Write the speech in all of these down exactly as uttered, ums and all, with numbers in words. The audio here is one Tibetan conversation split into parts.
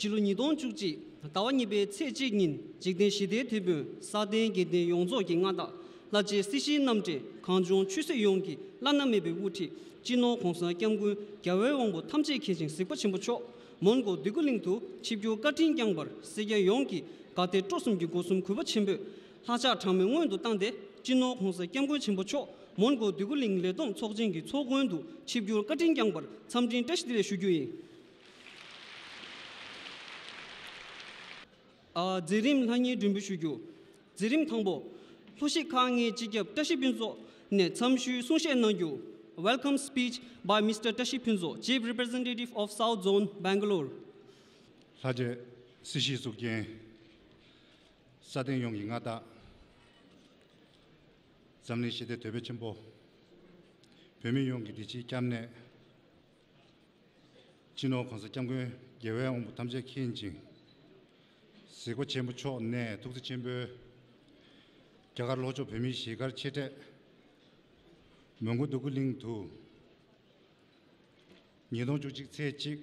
ཕྱི་ལོ་ཉིས་སྟོང་བཅུ་གཅིག་ཟླ་བ་གཉིས་པའི་ཚེས་གཅིག་ཉིན་འཇིག་རྟེན་ཞི་བདེའི་དེད་དཔོན་ས་སྟེང་དགེ་ལྡན་ཡོངས་རྫོགས་ཀྱི་མངའ་བདག་ལྷ་རྗེ་སྲིད་ཞིའི་རྣམ་འདྲེན་གངས་ལྗོངས་ཆོས་སྲིད་ཡོངས་ཀྱི་བླ་ན་མེད་པའི་དབུ་ཁྲིད་སྤྱི་ནོར་༸གོང་ས་༸སྐྱབས་མགོན་རྒྱལ་བའི་དབང་པོ་ཐམས་ཅད་མཁྱེན་ཅིང་གཟིགས་པ་ཆེན་པོ་མཆོག་མོན་གྷོ་འདོད་རྒུ་གླིང་དུ་ཆིབས་བསྒྱུར་བཀའ་དྲིན་བསྐྱངས་པར་སེར་སྐྱ་ཡོངས་ཀྱིས་དགའ་དད་སྤྲོ་གསུམ་གྱི་སྒོ་གསུམ་གུས་པ་ཆེན་པོས་ལྷ་ལྕགས་གྲངས་མེད་སྔོན་དུ་བཏང་སྟེ་སྤྱི་ནོར་༸གོང་ས་༸སྐྱབས་མགོན་ཆེན་པོ་མཆོག་མོན་གྷོ་འདོད་རྒུ་གླིང་ལས་བསྡོམས་ཚོགས་ཆེན་གྱི་ཚོགས་མགོན་དུ་ཆིབས་བསྒྱུར་བཀའ་དྲིན་བསྐྱངས་པར་འཚམས་འཕྲིན་བཀྲ་ཤིས་བདེ་ལེགས་ཞུ་རྒྱུ་ཡིན། ཨ། མཛད་རིམ་ལྷན་རྒྱས་མགྲོན་འབོད་ཞུ་རྒྱུ། མཛད་རིམ་དང་པོ། ལྷོ་གཞིས་ཁག་ལྔའི་སྤྱི་ཁྱབ་བཀྲ་ཤིས་ཕུན་ཚོགས་ནས་འཚམས་ཞུའི་གསུང་བཤད་གནང་རྒྱུ། Welcome speech by Mister Tashi Phunzo, Chief Representative of South Zone, Bangalore. ལྷ་རྗེ་སྲིད་ཞིའི་གཙུག་རྒྱན། ས་སྟེང་ཡོངས་ཀྱི་མངའ་བདག་འཛམ་གླིང་ཞི་བདེའི་དེད་དཔོན་ཆེན་པོ། བོད་མི་ཡོངས་ཀྱི་བདེ་སྐྱིད་སྐྱབས་གནས། སྤྱི་ནོར་༸གོང་ས་༸སྐྱབས་མགོན་རྒྱལ་བའི་དབང་པོ་ཐམས་ཅད་མཁྱེན་ཅིང་གཟིགས་པ་ཆེན་པོ་མཆོག་ནས་ཐུགས་བརྩེ་ཆེན་པོས་རྒྱ་གར་ལྷོ་ཕྱོགས་བོད་མིའི་གཞིས་སྒར་ཆེ་གྲས་མོན་གྷོ་འདོད་རྒུ་གླིང་དུ་ཉིས་སྟོང་བཅུ་གཅིག་ཚེས་གཅིག་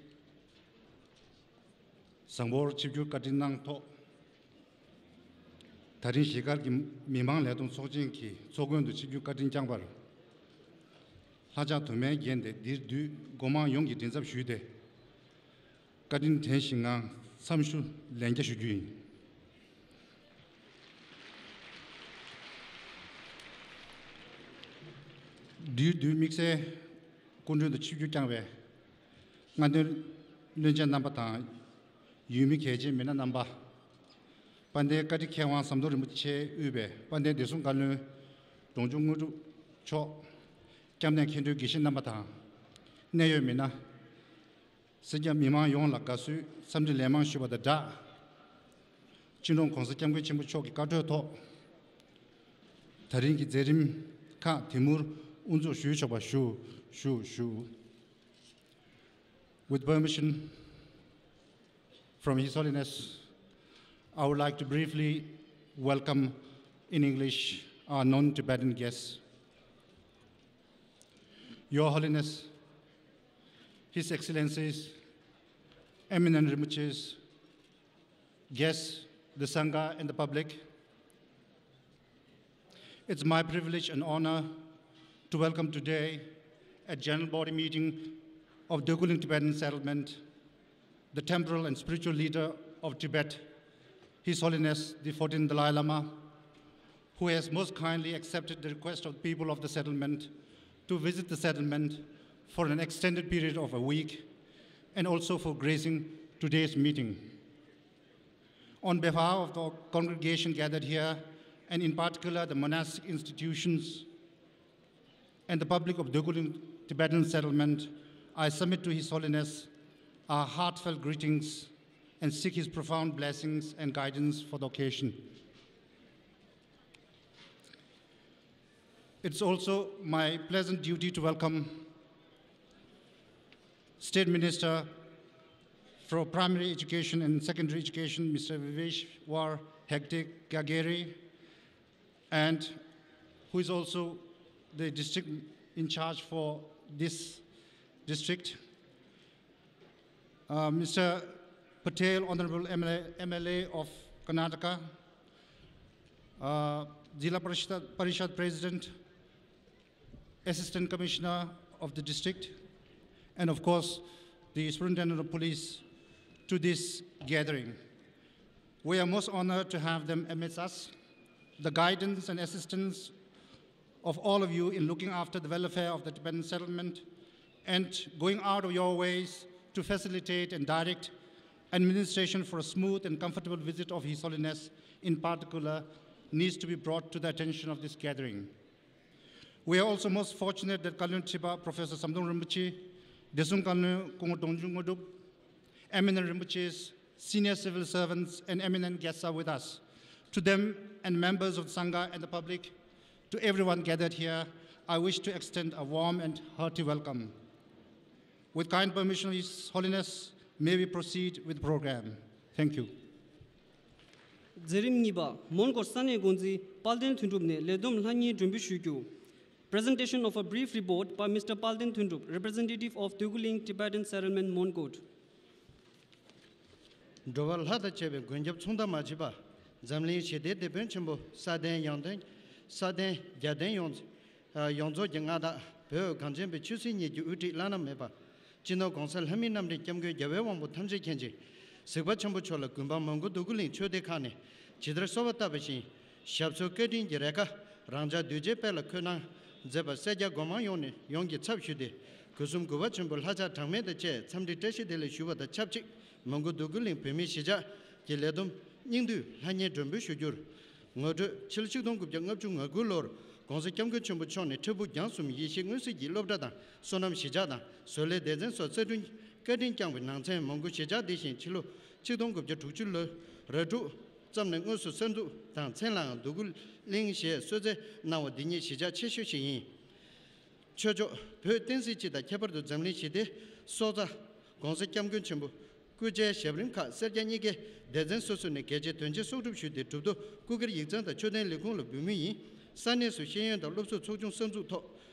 བཟང་པོར་ཆིབས་བསྒྱུར་བཀའ་དྲིན་གནང་ཐོག་ད་རིང་གཞིས་སྒར་གྱི་མི་མང་ལས་བསྡོམས་ཚོགས་ཆེན་གྱི་ཚོགས་མགོན་དུ་ཆིབས་བསྒྱུར་བཀའ་དྲིན་བསྐྱངས་པར་ལྷ་ལྕགས་དུ་མས་བརྒྱན་ཏེ་འདིར་འདུས་སྒོ་མང་ཡོངས་ཀྱིས་མགྲིན་ཚབ་ཞུས་ཏེ། བཀའ་དྲིན་དྲན་བཞིན་ངང་འཚམས་ཞུ་ལན་བརྒྱ་ཞུ་རྒྱུ་ཡིན། འདིར་འདུས་དམིགས་བསལ་སྐུ་མགྲོན་དུ་ཆིབས་བསྒྱུར་བསྐྱངས་པའི་སྔ་འདོན་བློན་ཆེན་རྣམ་པ་དང་། ཡུལ་མི་གལ་ཆེན་མི་སྣ་རྣམ་པ། དཔལ་ལྡན་བཀའ་ཁྲི་མཁས་དབང་ཟམ་གདོང་རིན་པོ་ཆེ་དབུས་པའི་དཔལ་ལྡན་བདེ་སྲུང་བཀའ་བློན་འབྲོང་ཆུང་དངོས་གྲུབ་མཆོག་སྐྱབས་གནས་མཁན་སྤྲུལ་དགེ་བཤེས་རྣམ་པ་དང་། གནད་ཡོད་མི་སྣ། སེར་སྐྱ་མི་མང་ཡོངས་ལ་དགའ་བསུའི་འཚམས་འདྲི་ལན་མང་ཞུས་པ་དང་སྦྲགས། སྤྱི་ནོར་༸གོང་ས་༸སྐྱབས་མགོན་ཆེན་པོ་མཆོག་གི་བཀའ་འཁྲོལ་ཐོག་ད་རིང་གི་མཛད་རིམ་ཁག་དེ་མུར་དབུ་འཛུགས་ཞུས་ཆོག་པ་ཞུ་ཞུ་ཞུ། With permission from His Holiness, I would like to briefly welcome in English our non-Tibetan guests. Your Holiness, His Excellencies, Eminent Rinpoches, guests, the Sangha and the public, it's my privilege and honor to welcome today at General Body Meeting of Dekulin Tibetan Settlement, the temporal and spiritual leader of Tibet, His Holiness the fourteenth Dalai Lama, who has most kindly accepted the request of the people of the settlement to visit the settlement for an extended period of a week and also for gracing today's meeting. On behalf of the congregation gathered here, and in particular the monastic institutions and the public of Dekulin Tibetan Settlement, I submit to His Holiness our heartfelt greetings and seek His profound blessings and guidance for the occasion. It's also my pleasant duty to welcome State Minister for Primary Education and Secondary Education, Mister Viveshwar Hegde Gagere, and who is also the district in charge for this district. Uh, Mister Patel, Honorable M L A, M L A of Karnataka, uh, Zilla Parishad, Parishad President, Assistant Commissioner of the district, and of course, the Superintendent of Police to this gathering. We are most honored to have them amidst us. The guidance and assistance of all of you in looking after the welfare of the Tibetan settlement and going out of your ways to facilitate and direct administration for a smooth and comfortable visit of His Holiness in particular needs to be brought to the attention of this gathering. We are also most fortunate that Kalyon Chiba, Professor Samdong Rinpoche, Desung Kalyon Kungo Dongju Ngodup, eminent Rinpoches, senior civil servants, and eminent guests are with us. To them and members of the Sangha and the public, to everyone gathered here, I wish to extend a warm and hearty welcome. With kind permission of His Holiness, may we proceed with the program. Thank you. མཛད་རིམ་གཉིས་པ། མོན་གྷོ་ས་གནས་འགོ་འཛིན་དཔལ་ལྡན་དོན་གྲུབ་ནས་ལས་བསྡོམས་ལྷན་རྒྱས་མགྲོན་འབོད་ཞུ་རྒྱུ། Presentation of a brief report by Mister Palden Thundrup, representative of Dekulin Tibetan Settlement, Mongkot. འགྲོ་བ་ལྷ་དང་བཅས་པའི་མགོན་སྐྱབས་མཚུངས་ཟླ་མ་མཆིས་པ། འཛམ་གླིང་ཞི་བདེའི་དེད་དཔོན་ཆེན་པོ་ས་སྟེང་ཡང་སྟེང་། ས་སྟེང་རྒྱལ་བསྟན་ཡོངས། ཡོངས་རྫོགས་ཀྱི་མངའ་བདག་བོད་གངས་ཅན་པའི་ཆོས་སྲིད་གཉིས་ཀྱི་དབུ་ཁྲིད་བླ་ན་མེད་པ། སྤྱི་ནོར་༸གོང་ས་ལྷ་མིའི་རྣམ་འདྲེན་སྐྱབས་མགོན་རྒྱལ་བའི་དབང་པོ་ཐམས་ཅད་མཁྱེན་ཅིང་། གཟིགས་པ་ཆེན་པོ་མཆོག་ལ་གུས་འབངས་མོན་གྷོ་འདོད་རྒུ་གླིང་ཆོས་སྡེ་ཁག་ནས་ཇི་ལྟར་གསོལ་བ་བཏབ་པ་བཞིན། ཞབས་སོར་བཀའ་དྲིན་གྱི་རེ་ཁ། རང་ཅག་གདུལ་བྱའི་དཔལ་ལ་འཁོད་གནང་མཛད་པ་སེར་སྐྱ་མགོ་མང་ཡོངས་ནས་ཡོངས་ཀྱི་ཚབ་ཞུས་ཏེ། གུས་གསུམ་གུས་པ་ཆེན་པོས་ལྷ་ཕྱག་གྲངས་མེད་དང་བཅས་འཚམས་འདྲི་བཀྲ་ཤིས་བདེ་ལེགས་ཞུ་བ་དང་ཆབས་ཅིག་མོན་གྷོ་འདོད་རྒུ་གླིང་བོད་མིའི་གཞིས་ཆགས་ཀྱི་ལས་བསྡོམས་སྙིང་བསྡུས་ལྷང་ངེར་སྒྲོན་འབུལ་ཞུ་རྒྱུར། ངོ་སྤྲོད། ཕྱི་ལོ་ཆིག་སྟོང་དགུ་བརྒྱ་ལྔ་བཅུ་ང་དགུ་ལོར་༸གོང་ས་༸སྐྱབས་མགོན་ཆེན་པོ་མཆོག་ནས་འཕྲལ་ཕུགས་རྒྱང་གསུམ་ཡེ་ཤེས་མངོན་གསལ་གྱི་སློབ་གྲྭ་དང་བསོད་ནམས་གཞིས་ཆགས་དང་བཟོ་ལས་སྡེ་ཚན་སོགས་གསར་སྐྲུན་བཀའ་དྲིན་བསྐྱངས་པའི་ནང་ཚན་མོན་གྷོ་གཞིས་ཆགས་འདི་བཞིན་ཕྱི་ལོ་ཆིག་སྟོང་དགུ་བརྒྱ་དྲུག་ཅུ་ལོའི་ར་དྲུག་ཙམ་ནས་དངོས་སུ་གསར་འཛུགས་དང་མཚན་ལའང་འདོད་རྒུ་གླིང་ཞེས་གསོལ་སྩལ་གནང་བ་འདི་ཉིད་གཞིས་ཆགས་ཆེ་ཤོས་ཤིག་ཡིན། ཆོས་ཕྱོགས་བོད་བསྟན་སྲིད་སྤྱི་དང་ཁྱད་པར་དུ་འཛམ་གླིང་ཞི་བདེའི་སྲོག་རྩ། ༸གོང་ས་༸སྐྱབས་མགོན་ཆེན་པོ་སྐུ་ཕྱྭའི་ཞབས་རིམ་ཁག་སེར་སྐྱ་གཉིས་ཀའི་སྡེ་ཚན་སོ་སོ་ནས་གལ་ཆེའི་དོན་ཆེན་གསོག་སྒྲུབ་ཞུས་ཏེ་གྲུབ་ཐོབ་སྐུ་སྒེར་ཡིག་ཚང་དང་མཆོད་རྟེན་ལས་ཁུངས་ལ་འབུལ་མུས་ཡིན། ས་གནས་སུ་ཤེས་ཡོན་དང་སློབ་གསོའི་ཚོགས་ཆུང་གསར་འཛུགས་ཐོག་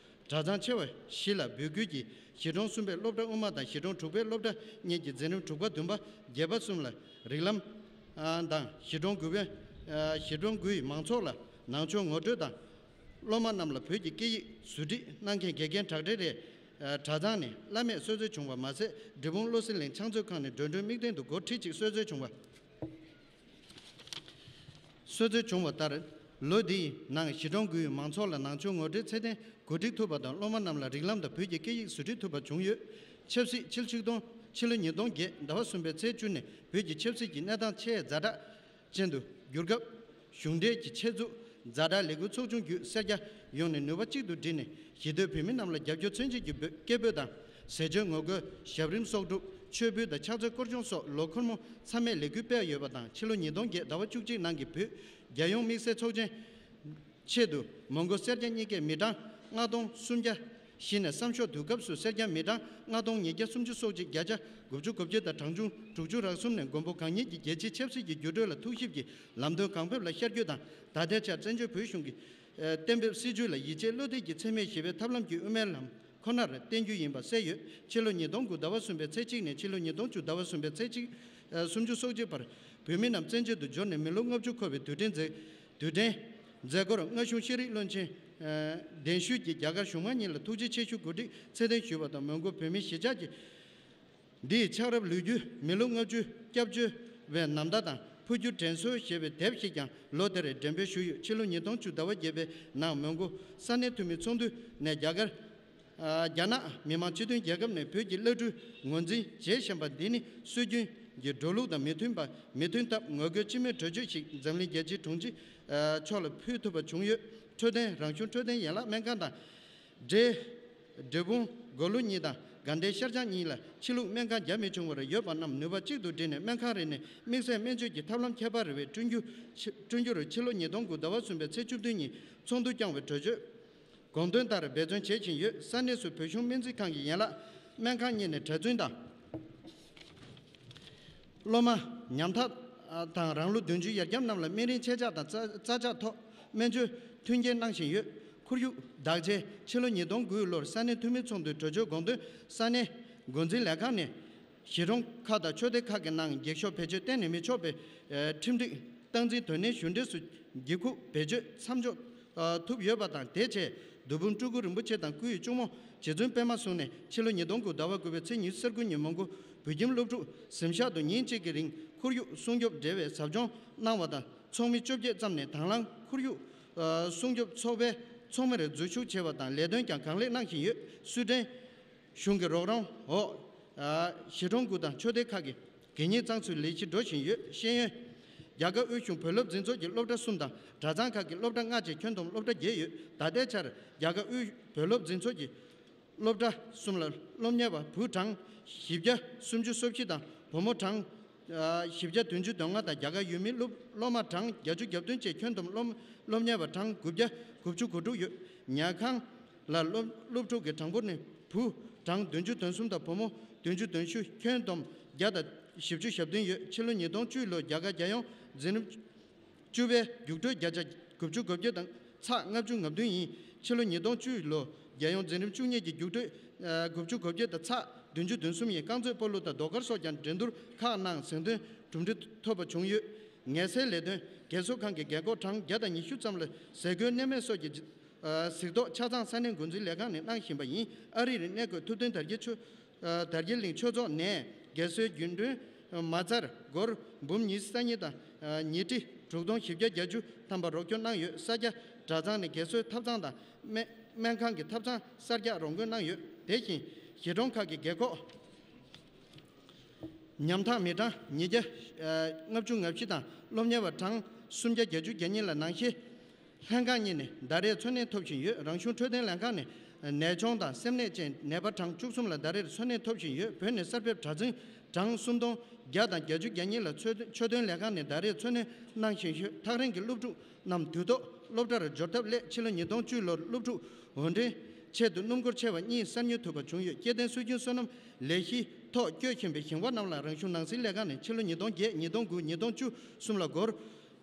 གྲྭ་ཚང་ཆེ་བ་བཞི་ལ་འབོད་སྐུལ་གྱིས་གཞིས་གྲོང་གསུམ་པའི་སློབ་གྲྭ་དབུ་མ་དང་གཞིས་གྲོང་དྲུག་པའི་སློབ་གྲྭ་གཉིས་ཀྱི་འཛིན་རིམ་དྲུག་པ་བདུན་པ་བརྒྱད་པ་གསུམ་ལ་རིགས་ལམ་དང་གཞིས་གྲོང་དགུ་པའི་གཞིས་གྲོང་དགུའི་མང་ཚོགས་ལ་ནང་ཆོས་ངོ་སྤྲོད་དང་། སློབ་མ་རྣམས་ལ་བོད་ཀྱི་སྐད་ཡིག་ཟུར་ཁྲིད་གནང་མཁན་དགེ་རྒན་དྲག་གྲས་རེ་གྲྭ་ཚང་ནས་བླ་མེད་གསོལ་སྩལ་བྱུང་བ་མ་ཟད། འབྲས་སྤུངས་བློ་གསལ་གླིང་ཕྱག་མཛོད་ཁང་ནས་འགྲོ་གྲོན་དམིགས་རྟེན་དུ་སྒོར་ཁྲི་གཅིག་གསོལ་སྩལ་བྱུང་བ། གསོལ་སྩལ་བྱུང་བ་ལྟར། ལོ་འདིའི་ནང་གཞིས་གྲོང་དགུའི་མང་ཚོགས་ལ་ནང་ཆོས་ངོ་སྤྲོད་ཚད་ལྡན་གོ་སྒྲིག་ཐུབ་པ་དང་སློབ་མ་རྣམས་ལ་རིགས་ལམ་དང་བོད་ཀྱི་སྐད་ཡིག་ཟུར་ཁྲིད་ཐུབ་པ་བྱུང་ཡོད། ཆབ་སྲིད། ཕྱི་ལོ་ཆིག་སྟོང་ཕྱི་ལོ་ཉིས་སྟོང་བརྒྱད་ཟླ་བ་གསུམ་པའི་ཚེས་བཅུ་ནས་བོད་ཀྱི་ཆབ་སྲིད་ཀྱི་གནས་སྟངས་ཆེས་ཛ་དྲག་ཅན་དུ་གྱུར་སྐབས། གཞུང་འབྲེལ་གྱི་ཆེད་འཛུགས་ཛ་དྲག་ལས་འགུལ་ཚོགས་ཆུང་བརྒྱུད་སེར་སྐྱ་ཡོངས་ནས་ནུས་པ་གཅིག་ཏུ་བསྒྲིལ་ནས་ཞི་བདེའི་བོད་མི་རྣམས་ལ་རྒྱབ་སྐྱོར་མཚོན་བྱེད་ཀྱི་འབོད་སྐད་འབོད་དང་། ཟས་མཆོད་ངོ་རྒོལ། ཞབས་རིམ་གསོག་སྒྲུབ། མཆོད་འབུལ་དང་ཕྱག་འཚལ་སྐོར་སྦྱོང་སོགས་ལོ་འཁོར་མོ་མཚམས་མེད་ལས་འགུལ་སྤེལ་ཡོད་པ་དང་། ཕྱི་ལོ་ཉིས་སྟོང་བརྒྱད་ཟླ་བ་བཅུ་གཅིག་ནང་གི་བོད་རྒྱལ་ཡོངས་དམིགས་བསལ་ཚོགས་ཆེན་ཆེད་དུ་མོན་གྷོ་སེར་སྐྱ་གཉིས་ཀས་མི་གྲངས་ལྔ་སྟོང་སུམ་བརྒྱ་བཞི་ནས་བསམ་ཤོག་བསྡུ་སྐབས་སུ་སེར་སྐྱ་མི་གྲངས་ལྔ་སྟོང་ཉིས་བརྒྱ་སུམ་ཅུ་སོ་གཅིག་བརྒྱ་ཆ་དགུ་བཅུ་གོ་བརྒྱད་དང་གྲངས་ཆུང་དྲུག་ཅུ་རེ་གསུམ་ནས་མགོན་པོ་གང་ཉིད་ཀྱི་རྒྱལ་སྤྱིའི་ཆབ་སྲིད་ཀྱི་འགྱུར་འགྲོས་ལ་ཐུགས་ཞིབ་ཀྱིས་ལམ་སྟོན་གང་ཕེབས་ལ་ཤར་བསྐྱོད་དང་། ད་ལྟའི་ཆར་བཙན་བྱོལ་བོད་གཞུང་གི་གཏན་འབེབས་སྲིད་བྱུས་ལ་ཡིད་ཆེས་བློ་གཏད་ཀྱིས་འཚེ་མེད་ཞི་བའི་ཐབས་ལམ་གྱི་དབུ་མའི་ལམ་ཁོ་ནར་བརྟེན་རྒྱུ་ཡིན་པ་གསལ་ཡོད། ཕྱི་ལོ་ཉིས་སྟོང་དགུ་ཟླ་བ་གསུམ་པའི་ཚེས་གཅིག་ནས་ཕྱི་ལོ་ཉིས་སྟོང་བཅུ་ཟླ་བ་གསུམ་པའི་ཚེས་གཅིག་སུམ་ཅུ་སོ་གཅིག་བར་བོད་མི་རྣམས་བཙན་བྱོལ་དུ་འབྱོར་ནས་མི་ལོ་ལྔ་བཅུ་འཁོར་བའི་དུས་དྲན་མཛད། དུས་དྲན་མཛད་སྒོར་སྔ་གཞུང་ཤེས་རིག་བློན་ཆེན་གདན་ཞུས་ཀྱིས་རྒྱ་གར་གཞུང་མང་གཉིས་ལ་ཐུགས་རྗེ་ཆེ་ཞུའི་གོ་སྒྲིག་ཚད་ལྡན་ཞུས་པ་དང་། མོན་གྷོ་བོད་མིའི་གཞིས་ཆགས་ཀྱི་འདིའི་ཆགས་རབས་ལོ་རྒྱུས། མི་ལོ་ལྔ་བཅུའི་སྐྱབས་བཅོལ་བའི་ནམ་ཟླ་དང་། འཕོ་འགྱུར་དྲན་གསོ་ཞེས་པའི་དེབ་ཞིག་ཀྱང་ལོ་དེར་འགྲེམས་སྤེལ་ཞུས་ཡོད། ཕྱི་ལོ་ཉིས་སྟོང་བཅུ་ཟླ་བ་བརྒྱད་པའི་ནང་མོན་གྷོ་ས་གནས་འཐུས་མི་ཚོགས་འདུ་ནས་རྒྱ་གར། རྒྱ་ནག་མི་དམངས་སྤྱི་མཐུན་རྒྱལ་ཁབ་ནས་བོད་ཀྱི་བླ་སྤྲུལ་ངོས་འཛིན་བྱེད་བཞིན་པ་འདི་ནི་སྲོལ་རྒྱུན་གྱི་འགྲོ་ལུགས་དང་མི་མཐུན་པ། མི་མཐུན་སྟབས་ངོ་རྒོལ་ཅི་སྨོས་གྲོས་ཆོད་ཞིག་འཛམ་གླིང་རྒྱལ་སྤྱིའི་དྲུང་ཆེ་མཆོག་ལ་ཕུལ་ཐུབ་པ་བྱུང་ཡོད། འཕྲོད་བསྟེན། རང་གཞུང་འཕྲོད་བསྟེན་ཡན་ལག་སྨན་ཁང་དང་། འབྲས་འབྲས་སྤུངས་མགོ་ལུག་གཉིས་དང་དགའ་ལྡན་ཤར་བྱང་གཉིས་ལ་ཕྱི་ལུགས་སྨན་ཁང་རྒྱ་མི་ཆུང་བར་ཡོད་པ་རྣམས་ནུས་པ་གཅིག་ཏུ་བསྒྲིལ་ནས་སྨན་ཁང་རེ་ནས་དམིགས་བསལ་སྨན་བཅོས་ཀྱི་ཐབས་ལམ་ཁྱད་པར་རེ་བསྐྲུན་རྒྱུ། བསྐྲུན་རྒྱུར་ཕྱི་ལོ་ཉིས་སྟོང་དགུ་ཟླ་བ་གསུམ་པའི་ཚེས་བཅུ་བདུན་ཉིན་ཚོགས་འདུ་བསྐྱངས་པའི་གྲོས་ཆོད་དགོངས་དོན་ལྟར་འབད་བརྩོན་བྱེད་བཞིན་ཡོད། ས་གནས་སུ་བོད་གཞུང་སྨན་རྩིས་ཁང་གི་ཡན་ལག་སྨན་ཁང་གཉིས་ནས་གྲྭ་བཙུན་དང་། སློབ་མ་ཉམ་ཐག་དང་རང་ལོ་བདུན་ཅུ་ཡར་རྒྱབ་རྣམས་ལ་སྨན་རིན་ཆད་ཆོག་དང་རྩ་རྩ་ཆག་ཐོག་སྨན་བཅོས་མཐུན་རྐྱེན་གནང་བཞིན་ཡོད། ཁོར་ཡུག་བདག་གཅེས། ཕྱི་ལོ་ཉིས་སྟོང་དགུ་ལོར་ས་གནས་འཐུས་མི་ཚོགས་འདུའི་གྲོས་ཆོད་དགོངས་དོན། ས་གནས་འགོ་འཛིན་ལས་ཁང་ནས་གཞིས་གྲོང་ཁག་དང་ཆོས་སྡེ་ཁག་གི་ནང་འགྱིག་ཤོག་བེད་སྤྱོད་གཏན་ནས་མི་ཆོག་པའི་ཁྲིམས་སྒྲིག་སྟངས་འཛིན་དོན་གནད་ཞུ་འབྲེལ་སུ་འགྱིག་ཁུག་བེད་སྤྱོད་མཚམས་འཇོག་ཐུབ་ཡོད་པ་དང་། དེ་བྱས་རྡོ་འབུམ་སྤྲུལ་སྐུ་རིན་པོ་ཆེ་དང་སྐུའི་གཅུང་མོ་རྗེ་བཙུན་པད་མ་ཟུང་ནས་ཕྱི་ལོ་ཉིས་སྟོང་དགུ་ཟླ་བ་དགུ་པའི་ཚེས་ཉི་ཤུ་རྩ་དགུ་ཉིན་མོན་གྷོ་བོད་ཁྱིམ་སློབ་ཕྲུག་གཟིམ་ཤག་ཏུ་ཉིན་གཅིག་གི་རིང་ཁོར་ཡུག་སྲུང་སྐྱོབ་འབྲེལ་བའི་ཟབ་སྦྱོང་གནང་བ་དང་། ཚོགས་མི་བཅོ་བརྒྱད་ཙམ་ནས་དང་བླངས་ཁོར་ཡུག་སྲུང་སྐྱོབ་ཚོགས་པའི་ཚོགས་མིར་འཛུལ་ཞུགས་བྱས་པ་དང་། ལས་དོན་ཀྱང་གང་ལེགས་གནང་བཞིན་ཡོད། སུའེ་ཏེན་གཞུང་གི་རོགས་རམ་འོག་གཞིས་གྲོང་དགུ་དང་ཆོས་སྡེ་ཁག་གི་གད་སྙིགས་གཙང་འཚོལ་ལས་གཞི་འགྲོ་བཞིན་ཡོད། ཤེས་ཡོན། རྒྱ་གར་དབུས་གཞུང་བོད་སློབ་འཛིན་ཚོགས་ཀྱི་སློབ་གྲྭ་གསུམ་དང་གྲྭ་ཚང་ཁག་གི་སློབ་གྲྭ་ལྔ་བཅས་ཁྱོན་བསྡོམས་སློབ་གྲྭ་བརྒྱད་ཡོད། ད་ལྟའི་ཆར་རྒྱ་གར་དབུས་བོད་སློབ་འཛིན་ཚོགས་ཀྱི་སློབ་གྲྭ་གསུམ་ལ་སློབ་གཉེར་བ་བུ་གྲངས་བཞི་བརྒྱ་སུམ་ཅུ་སོ་བཞི་དང་བུ་མོ་གྲངས་བཞི་བརྒྱ་བདུན་ཅུ་དོན་ལྔ་དང་རྒྱ་གར་ཡུལ་མིའི་སློབ་སློབ་མ་གྲངས་བརྒྱད་ཅུ་གྱ་བདུན་བཅས་ཁྱོན་བསྡོམས་སློབ་སློབ་གཉེར་བ་གྲངས་དགུ་བརྒྱ་དགུ་བཅུ་གོ་དྲུག་ཡོད། ཉལ་ཁང་ལ་སློབ་སློབ་ཕྲུག་གི་གྲངས་འབོར་ནི་བུ་གྲངས་བདུན་ཅུ་དོན་གསུམ་དང་བུ་མོ་བདུན་ཅུ་དོན་བཞི། ཁྱོན་བསྡོམས་བརྒྱ་དང་བཞི་བཅུ་ཞེ་བདུན་ཡོད། ཕྱི་ལོ་ཉིས་སྟོང་བཅུ་ལོའི་རྒྱ་གར་རྒྱལ་ཡོངས་འཛིན་རིམ་བཅུ་པའི་རྒྱུགས་སྤྲོད་བརྒྱ་ཆ་དགུ་བཅུ་གོ་བརྒྱད་དང་ཚེག་ལྔ་བཅུ་ང་བདུན་ཡིན། ཕྱི་ལོ་ཉིས་སྟོང་བཅུ་ལོའི་རྒྱལ་ཡོངས་འཛིན་རིམ་བཅུ་གཉིས་ཀྱི་རྒྱུགས་སྤྲོད་དགུ་བཅུ་གོ་བརྒྱད་དང་ཚེག་ བདུན་ཅུ་དོན་གསུམ་ཡི་རྐང་མཛོད་སྤོ་ལོ་དང་ཟློས་གར་སོགས་ཀྱང་འགྲན་བསྡུར་ཁག་གནང་གཟེངས་ཐོན་གྲུབ་འབྲས་ཐོབ་པ་བྱུང་ཡོད། ངལ་སེལ་ལས་དོན་རྒས་གསོ་ཁང་གི་རྒས་འཁོགས་གྲངས་བརྒྱ་དང་ཉི་ཤུ་ཙམ་ལ་ཟས་གོས་གནས་མལ་སོགས་ཀྱི་གཟིགས་རྟོག་ཆ་ཚང་ས་གནས་འགོ་འཛིན་ལས་ཁང་ནས་གནང་བཞིན་པ་ཡིན། ཨ་རིར་གནས་འཁོད་ཐུབ་བསྟན་དར་རྒྱས་ཆོས་དར་རྒྱས་གླིང་ཆོས་ཚོགས་ནས་རྒས་གསོའི་རྒྱུན་གྲོན་མ་རྩར་སྒོར་འབུམ་ཉི་ཤུ་རྩ་གཉིས་དང་ཉིས་ཁྲི་དྲུག་སྟོང་བཞི་བརྒྱ་གྱ་བཅུ་ཐམ་པ་རོགས་སྐྱོར་གནང་ཡོད། ས་སྐྱ་གྲྭ་ཚང་ནས་རྒས་གསོའི་ཐབ་ཚང་དང་སྨན་སྨན་ཁང་གི་ཐབ་ཚང་གསར་རྒྱག་རོགས་མགོན་གནང་ཡོད། དེ་བཞིན་གཞིས་གྲོང་ཁག་གི་རྒས་འཁོགས་ཉམ་ཐག་མི་གྲངས་ཉིས་བརྒྱ་ལྔ་བཅུ་ང་བཞི་དང་སློབ་གཉེར་བ་གྲངས་སུམ་བརྒྱ་བརྒྱད་ཅུ་གྱ་གཉིས་ལ་ནང་བཞིན་ལྷན་ཁང་གཉིས་ནས་ཟླ་རེར་འཚོ་གནས་ཐོབ་བཞིན་ཡོད། རང་གཞུང་འཕྲོད་བསྟེན་ལས་ཁང་ནས་ནད་གཅོང་དང་སེམས་ནད་ཅན་ནད་པ་གྲངས་བཅུ་གསུམ་ལ་ཟླ་རེར་འཚོ་གནས་ཐོབ་བཞིན་ཡོད། བོད་ནས་གསར་ཕེབས་གྲྭ་བཙུན་གྲངས་སུམ་སྟོང་བརྒྱ་དང་བརྒྱད་ཅུ་གྱ་གཉིས་ལ་འཚོ་འཕྲོད་བསྟེན་ལས་ཁང་ནས་ཟླ་རེར་འཚོ་སྣོན་གནང་བཞིན་ཡོད། ཐག་རིང་གི་སློབ་ཕྲུག་རྣམས་དུས་ཐོག་སློབ་གྲྭར་འབྱོར་ཐབས་སླད་ཕྱི་ལོ་ཉིས་སྟོང་བཅུ་ལོར་སློབ་ཕྲུག་འོར་འདྲེན་ཆེད་དུ་སྣུམ་འཁོར་ཆེ་བ་གཉིས་གསར་ཉོ་ཐུབ་པ་བྱུང་ཡོད། སྐྱེ་ལྡན་སྲོལ་རྒྱུན་སོ་ནམ་ལས་གཞིའི་ཐོག་བསྐྱོད་བཞིན་པའི་ཞིང་པ་རྣམས་ལ་རང་གཞུང་ནང་སྲིད་ལས་ཁང་ནས་ཕྱི་ལོ་ཉིས་སྟོང་བརྒྱད། ཉིས་སྟོང་དགུ། ཉིས་སྟོང་བཅུ་གསུམ་ལ་སྒོར་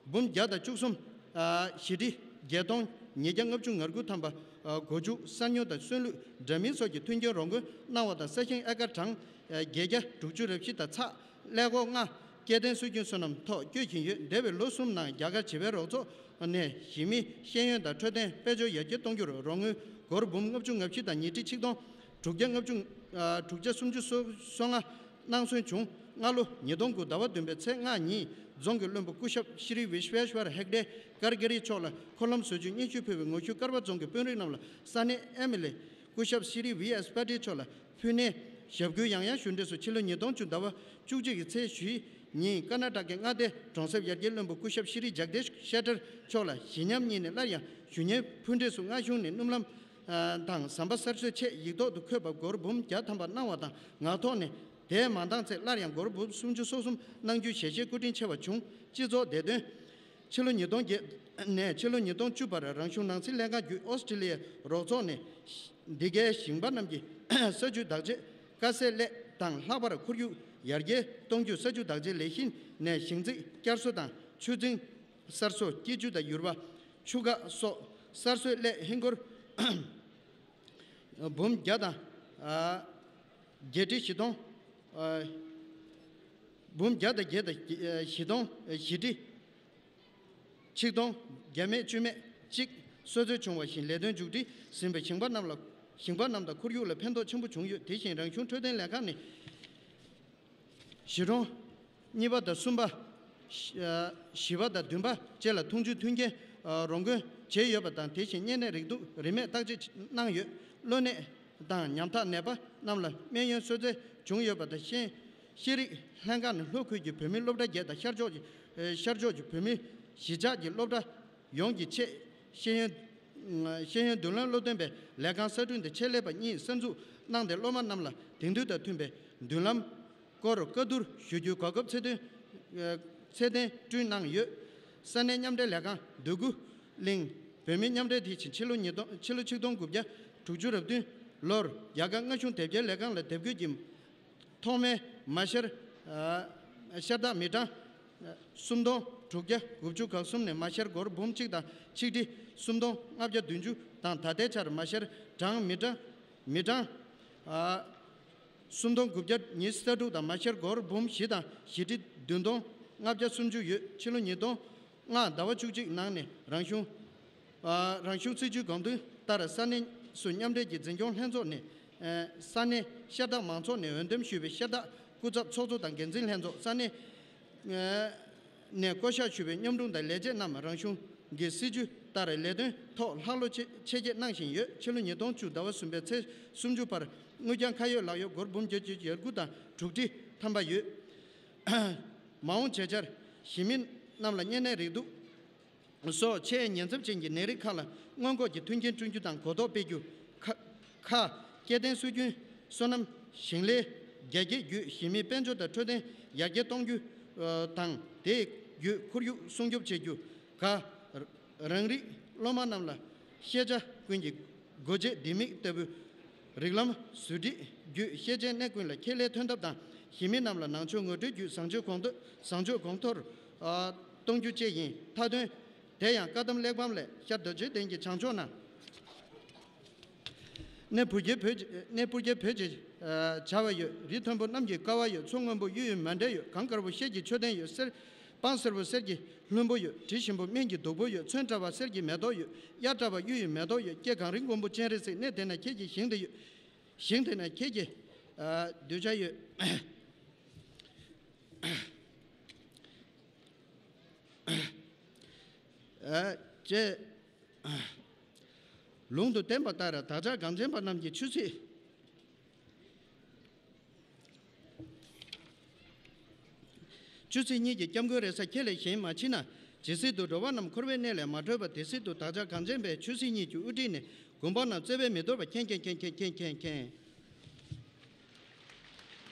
འབུམ་བརྒྱ་དང་བཅུ་གསུམ། ཨ། བཞི་ཁྲི་བརྒྱད་སྟོང་ཉིས་བརྒྱ་ལྔ་བཅུ་ང་དགུ་ཐམ་པ། ཨ། སྒོ་ཕྱུགས་གསར་ཉོ་དང་སོན་ལུད་འདྲ་མིན་སོགས་ཀྱི་མཐུན་རྐྱེན་རོགས་མགོན་གནང་བ་དང་། ས་ཞིང་ཨེ་ཀར་གྲངས་བརྒྱད་བརྒྱ་དྲུག་ཅུ་རེ་བཞི་དང་ཚེག་ཀླད་ཀོར་ལྔ་སྐྱེ་ལྡན་སྲོལ་རྒྱུན་སོ་ནམ་ཐོག་བསྐྱོད་བཞིན་ཡོད། འདས་པའི་ལོ་གསུམ་ནང་རྒྱ་གར་བྱིས་པའི་རོགས་ཚོགས་ནས་གཞིས་མིའི་ཤེས་ཡོན་དང་འཕྲོད་བསྟེན་དཔལ་འབྱོར་ཡར་རྒྱས་གཏོང་རྒྱུར་རོགས་དངུལ་སྒོར་འབུམ་ལྔ་བཅུ་ང་བཞི་དང་ཉིས་ཁྲི་ཆིག་སྟོང་དྲུག་བརྒྱ་ལྔ་བཅུ། ཨ། དྲུག་བརྒྱ་སུམ་ཅུ་སོ་ལྔ་གནང་སོན་བྱུང་། སྔ་ལོ་ཉིས་སྟོང་དགུ་ཟླ་བ་བདུན་པའི་ཚེས་ལྔ་ཉིན་རྫོང་གི་བློན་པོ་སྐུ་ཞབས་ཤྲི་ཝི་ཤ་ཝེ་ཤྭ་ར་ཧེག་ཌེ་ཀར་གྷི་རི་མཆོག་ལ་འཁོར་ལམ་བཟོ་བཅོས་སྙན་ཞུ་ཕུལ་བའི་ངོ་བཤུས་སྐར་མ་རྫོང་གི་དཔོན་རིགས་རྣམས་ལ་ས་གནས་ཨེམ་ཨེལ་ཨེ་སྐུ་ཞབས་ཤྲི་ཝི་ཨེས་པ་ཊེལ་མཆོག་ལ་ཕུལ་ནས་ཞབས་སྐུལ་ཡང་ཡང་ཞུ་འབྲས་སུ་ཕྱི་ལོ་ཉིས་སྟོང་བཅུ་ཟླ་བ་བཅུ་གཅིག་གི་ཚེས་བཞི་ཉིན་ཀར་ནཱ་ཊ་ཀའི་མངའ་སྡེའི་གྲོང་གསེབ་ཡར་རྒྱས་བློན་པོ་སྐུ་ཞབས་ཤྲི་ཇག་དེཤ་ཤེ་ཊར་མཆོག་ལ་ཞི་མཉམ་ཉིན་ནས་སླར་ཡང་ཞུ་སྙན་ཕུལ་འབྲས་སུ་སྔ་གཞུང་ནས་སྣུམ་ལམ་དང་ཟམ་པ་གསར་བཟོའི་ཆེད་ཡིག་ཐོག་ཏུ་འཁོད་པ་སྒོར་འབུམ་བརྒྱ་ཐམ་པ་གནང་བ་དང་། ངག་ཐོག་ནས་དེས་མ་འདང་ཚེ་སླར་ཡང་སྒོར་འབུམ་སུམ་ཅུ་སོ་གསུམ་གནང་རྒྱུའི་ཞལ་བཞེས་སྐུ་དྲིན་ཆེ་བ་བྱུང་། སྤྱི་ཚོགས་བདེ་དོན། ཕྱི་ལོ་ཉིས་སྟོང་བརྒྱད་ནས་ཕྱི་ལོ་ཉིས་སྟོང་བཅུ་བར་རང་གཞུང་ནང་སྲིད་ལྷན་ཁང་བརྒྱུད་ཨོ་སི་ཀྲི་ལི་ཡའི་རོགས་ཚོགས་ནས་འདི་གའི་ཞིང་པ་རྣམས་ཀྱི་ས་ཆུ་བདག་གཅེས་དཀའ་སེལ་སླད་དང་ལྷག་པར་ཁོར་ཡུག་ཡར་རྒྱས་གཏོང་རྒྱུ། ས་ཆུ་བདག་གཅེས་ལས་གཞི་ནས་ཞིང་ཚིགས་བསྐྱར་གསོ་དང་ཆུ་རྫིང་གསར་བཟོ། སྐྱིད་ཆུ་དང་ཡུར་བ། ཆུ་འགག་སོགས་གསར་བཟོའི་སླད་ཧིན་སྒོར་འབུམ་བརྒྱ་དང་བརྒྱད་ཁྲི་བཞི་སྟོང་། འབུམ་བརྒྱ་དང་བརྒྱད་དང་བཞི་སྟོང་བཞི་ཁྲི་ཆིག་སྟོང་བརྒྱ་མེད་བཅུ་མེད་གཅིག་གསོལ་སྩོལ་བྱུང་བ་བཞིན་ལས་དོན་མཇུག་སྒྲིལ་ཟིན་པའི་ཞིང་པ་རྣམས་ལ་ཞིང་པ་རྣམས་དང་ཁོར་ཡུག་ལ་ཕན་ཐོགས་ཆེན་པོ་བྱུང་ཡོད། དེ་བཞིན་རང་གཞུང་འཕྲོད་བསྟེན་ལས་ཁང་ནས་གཞིས་གྲོང་གཉིས་པ་དང་གསུམ་པ། བཞི་པ་དང་བདུན་པ་བཅས་ལ་འཐུང་ཆུའི་མཐུན་རྐྱེན་རོགས་མགོན་བྱས་ཡོད་པ་དང་། དེ་བཞིན་གཉན་ནད་རེག་དུག་རིན་མེད་བརྟག་དཔྱད་གནང་ཡོད། གློ་ནད་དང་ཉམ་ཐག་ནད་པ་རྣམས་ལ་སྨན་ཡོན་གསོལ་སྩལ་བྱུང་ཡོད་པ་དང་། ཤེས་ཤེས་རིག་ལྷན་ཁང་ནས་ལྷོ་ཁུལ་གྱི་བོད་མི་སློབ་གྲྭ་བརྒྱད་དང་ཤར་ཕྱོགས་ཀྱི་ཤར་ཕྱོགས་ཀྱི་བོད་མི་གཞིས་ཆགས་ཀྱི་སློབ་གྲྭ་ཡོངས་ཀྱི་ཆེད་ཤེས་ཡོན་ཤེས་ཡོན་མདུན་ལམ་སློབ་སྟོན་པའི་ལས་ཁང་གསར་སྐྲུན་དང་ཆེད་ལས་པ་གཉིས་གསར་འཛུགས་གནང་སྟེ། སློབ་མ་རྣམས་ལ་དེང་དུས་དང་མཐུན་པའི་མདུན་ལམ་སྐོར་བཀའ་བསྡུར་ཞུ་རྒྱུའི་གོ་སྐབས་ཚད་ལྡན་ཚད་ལྡན་བསྐྲུན་གནང་ཡོད། ས་གནས་མཉམ་འབྲེལ་ལས་ཁང་འདོད་རྒུ་གླིང་བོད་མིའི་མཉམ་འབྲེལ་དེ་བཞིན་ཕྱི་ལོ་ཉིས་སྟོང་ཕྱི་ལོ་ཆིག་སྟོང་དགུ་བརྒྱ་དྲུག་ཅུ་རེ་བདུན་ལོར་རྒྱ་གར་མངའ་གཞུང་དེབ་སྐྱེལ་ལས་ཁང་ལ་དེབ་འགོད་ཀྱི་ཐོག་མའི་མ་ཤར་ཤར་རྟགས་མི་གྲངས་སུམ་སྟོང་དྲུག་བརྒྱ་དགུ་བཅུ་གོ་གསུམ་ནས་མ་ཤར་སྒོར་འབུམ་གཅིག་དང་ཆིག་ཁྲི་སུམ་སྟོང་ལྔ་བརྒྱ་བདུན་ཅུ་དང་། ད་ལྟའི་ཆར་མ་ཤར་གྲངས་མི་གྲངས་མི་གྲངས་ཨ་སུམ་སྟོང་དགུ་བརྒྱ་ཉི་ཤུ་རྩ་དྲུག་དང་། མ་ཤར་སྒོར་འབུམ་བཞི་དང་བཞི་ཁྲི་བདུན་སྟོང་ལྔ་བརྒྱ་སུམ་ཅུ་ཡོད། ཕྱི་ལོ་ཉིས་སྟོང་ལྔ་ཟླ་བ་བཅུ་གཅིག་ནང་ནས་རང་གཞུང་ཨ་རང་གཞུང་སྲིད་ཇུས་དགོངས་དོན་ལྟར་ས་གནས་སུ་མཉམ་འབྲེལ་གྱི་འཛིན་སྐྱོང་ལྷན་ཚོགས་ནས་ཨ་ས་གནས་ཤར་སྟག་མང་ཚོགས་ནས་འོས་འདེམས་ཞུས་པའི་ཤར་སྟག་སྐུ་ཚབ་ཚོགས་གཙོ་དང་འགན་འཛིན་ལྷན་ཚོགས། ས་གནས་ཨ་ནས་བསྐོ་གཞག་ཞུས་པའི་མཉམ་དྲུང་དང་ལས་བྱེད་རྣམས་རང་གཞུང་གི་སྲིད་ཇུས་ལྟར་ལས་དོན་ཐོག་ལྷག་བསློག་ཆེ་ཆེ་བསྐྱེད་གནང་བཞིན་ཡོད། ཕྱི་ལོ་ཉིས་སྟོང་བཅུ་ཟླ་བ་གསུམ་པའི་ཚེས་སུམ་ཅུ་བར་དངུལ་རྐྱང་ཁ་ཡོད་ལག་ཡོད་སྒོར་འབུམ་བརྒྱད་ཅུ་གྱ་དགུ་དང་དྲུག་ཁྲི་ཐམ་པ་ཡོད། མ་འོངས་བྱེད་འཆར། གཞིས་མི་རྣམས་ལ་གཉན་ནད་རེག་དུག་སོགས་ཆེས་ཉེན་ཚབས་ཅན་གྱི་ནད་རིགས་ཁག་ལ་སྔོན་འགོག་གི་མཐུན་རྐྱེན་བསྐྲུན་རྒྱུ་དང་གོ་རྟོགས་སྤེལ་རྒྱུ། ཁ། ཁ། སྐྱེ་ལྡན་སྲོལ་རྒྱུན་སོ་ནམ་ཞིང་ལས་རྒྱ་སྐྱེད་བརྒྱུད་གཞིས་མིའི་དཔལ་འབྱོར་དང་འཕྲོད་བསྟེན་ཡར་རྒྱས་གཏོང་རྒྱུ་དང་། དེ་བརྒྱུད་ཁོར་ཡུག་སྲུང་སྐྱོབ་བྱེད་རྒྱུ། ག། རང་རིགས་སློབ་མ་རྣམས་ལ་ཤེས་བྱ་ཀུན་གྱི་སྒོ་འབྱེད་ལྡེ་མིག་ལྟ་བུའི་རིགས་ལམ་བཟོ་སྒྲིག་བརྒྱུད་ཤེས་བྱའི་གནས་ཀུན་ལ་ཁྱད་ལས་ཐོན་ཐབས་དང་། གཞིས་མི་རྣམས་ལ་ནང་ཆོས་ངོ་སྤྲོད་བརྒྱུད་བཟང་སྤྱོད་གོང་མཐོ་བཟང་སྤྱོད་གོང་མཐོར་གཏོང་རྒྱུ་བཅས་ཡིན། མཐའ་དོན། དེ་ཡང་བཀའ་གདམས་གླེགས་བམ་ལས། ཤར་རྡོ་རྗེ་གདན་གྱི་བྱང་ཕྱོགས་ན། གནས་སྤུ་རྒྱལ་བོད་ཀྱི་གནས་སྤུ་རྒྱལ་བོད་ཀྱི་བྱ་བ་ཡོད། རི་མཐོན་པོ་གནམ་གྱི་ཀ་བ་ཡོད། མཚོ་སྔོན་པོ་གཡུ་ཡི་མཎྜལ་ཡོད། གངས་དཀར་པོ་ཤེལ་གྱི་མཆོད་རྟེན་ཡོད། གསེར་སྤང་སེར་པོ་གསེར་གྱི་ལྷུན་པོ་ཡོད། དྲི་ཞིམ་པོ་སྨན་གྱི་བདུག་སྤོས་ཡོད། ཚོན་བཀྲ་བ་གསེར་གྱི་མེ་ཏོག་ཡོད། གཡའ་བཀྲ་བ་གཡུ་ཡི་མེ་ཏོག་ཡོད། སྐྱེ་གངས་རི་མགོན་པོ་སྤྱན་རས་གཟིགས། གནས་དེ་ན་ཁྱེད་ཀྱི་ཞིང་དེ་ཡོད། ཞིང་དེ་ན་ཁྱེད་ཀྱི་གདུལ་བྱ་ཡོད། ཨ་ཅེ། ལུང་དུ་བསྟན་པ་ལྟར་བདག་ཅག་གངས་ཅན་པ་རྣམས་ཀྱི་ཆོས་སྲིད། ཆོས་སྲིད་གཉིས་ཀྱི་སྐྱབས་མགོན་རེད་ས་ཁྱེད་ལས་གཞན་མ་མཆིས་ན། ཇི་སྲིད་དུ་འགྲོ་བ་རྣམས་འཁོར་བའི་གནས་ལས་མ་གྲོལ་བ་དེ་སྲིད་དུ་བདག་ཅག་གངས་ཅན་པའི་ཆོས་སྲིད་གཉིས་ཀྱི་དབུ་ཁྲིད་ནས་དགོན་པ་རྣམས་བརྩེ་བས་མི་དོར་བ་མཁྱེན་མཁྱེན་མཁྱེན།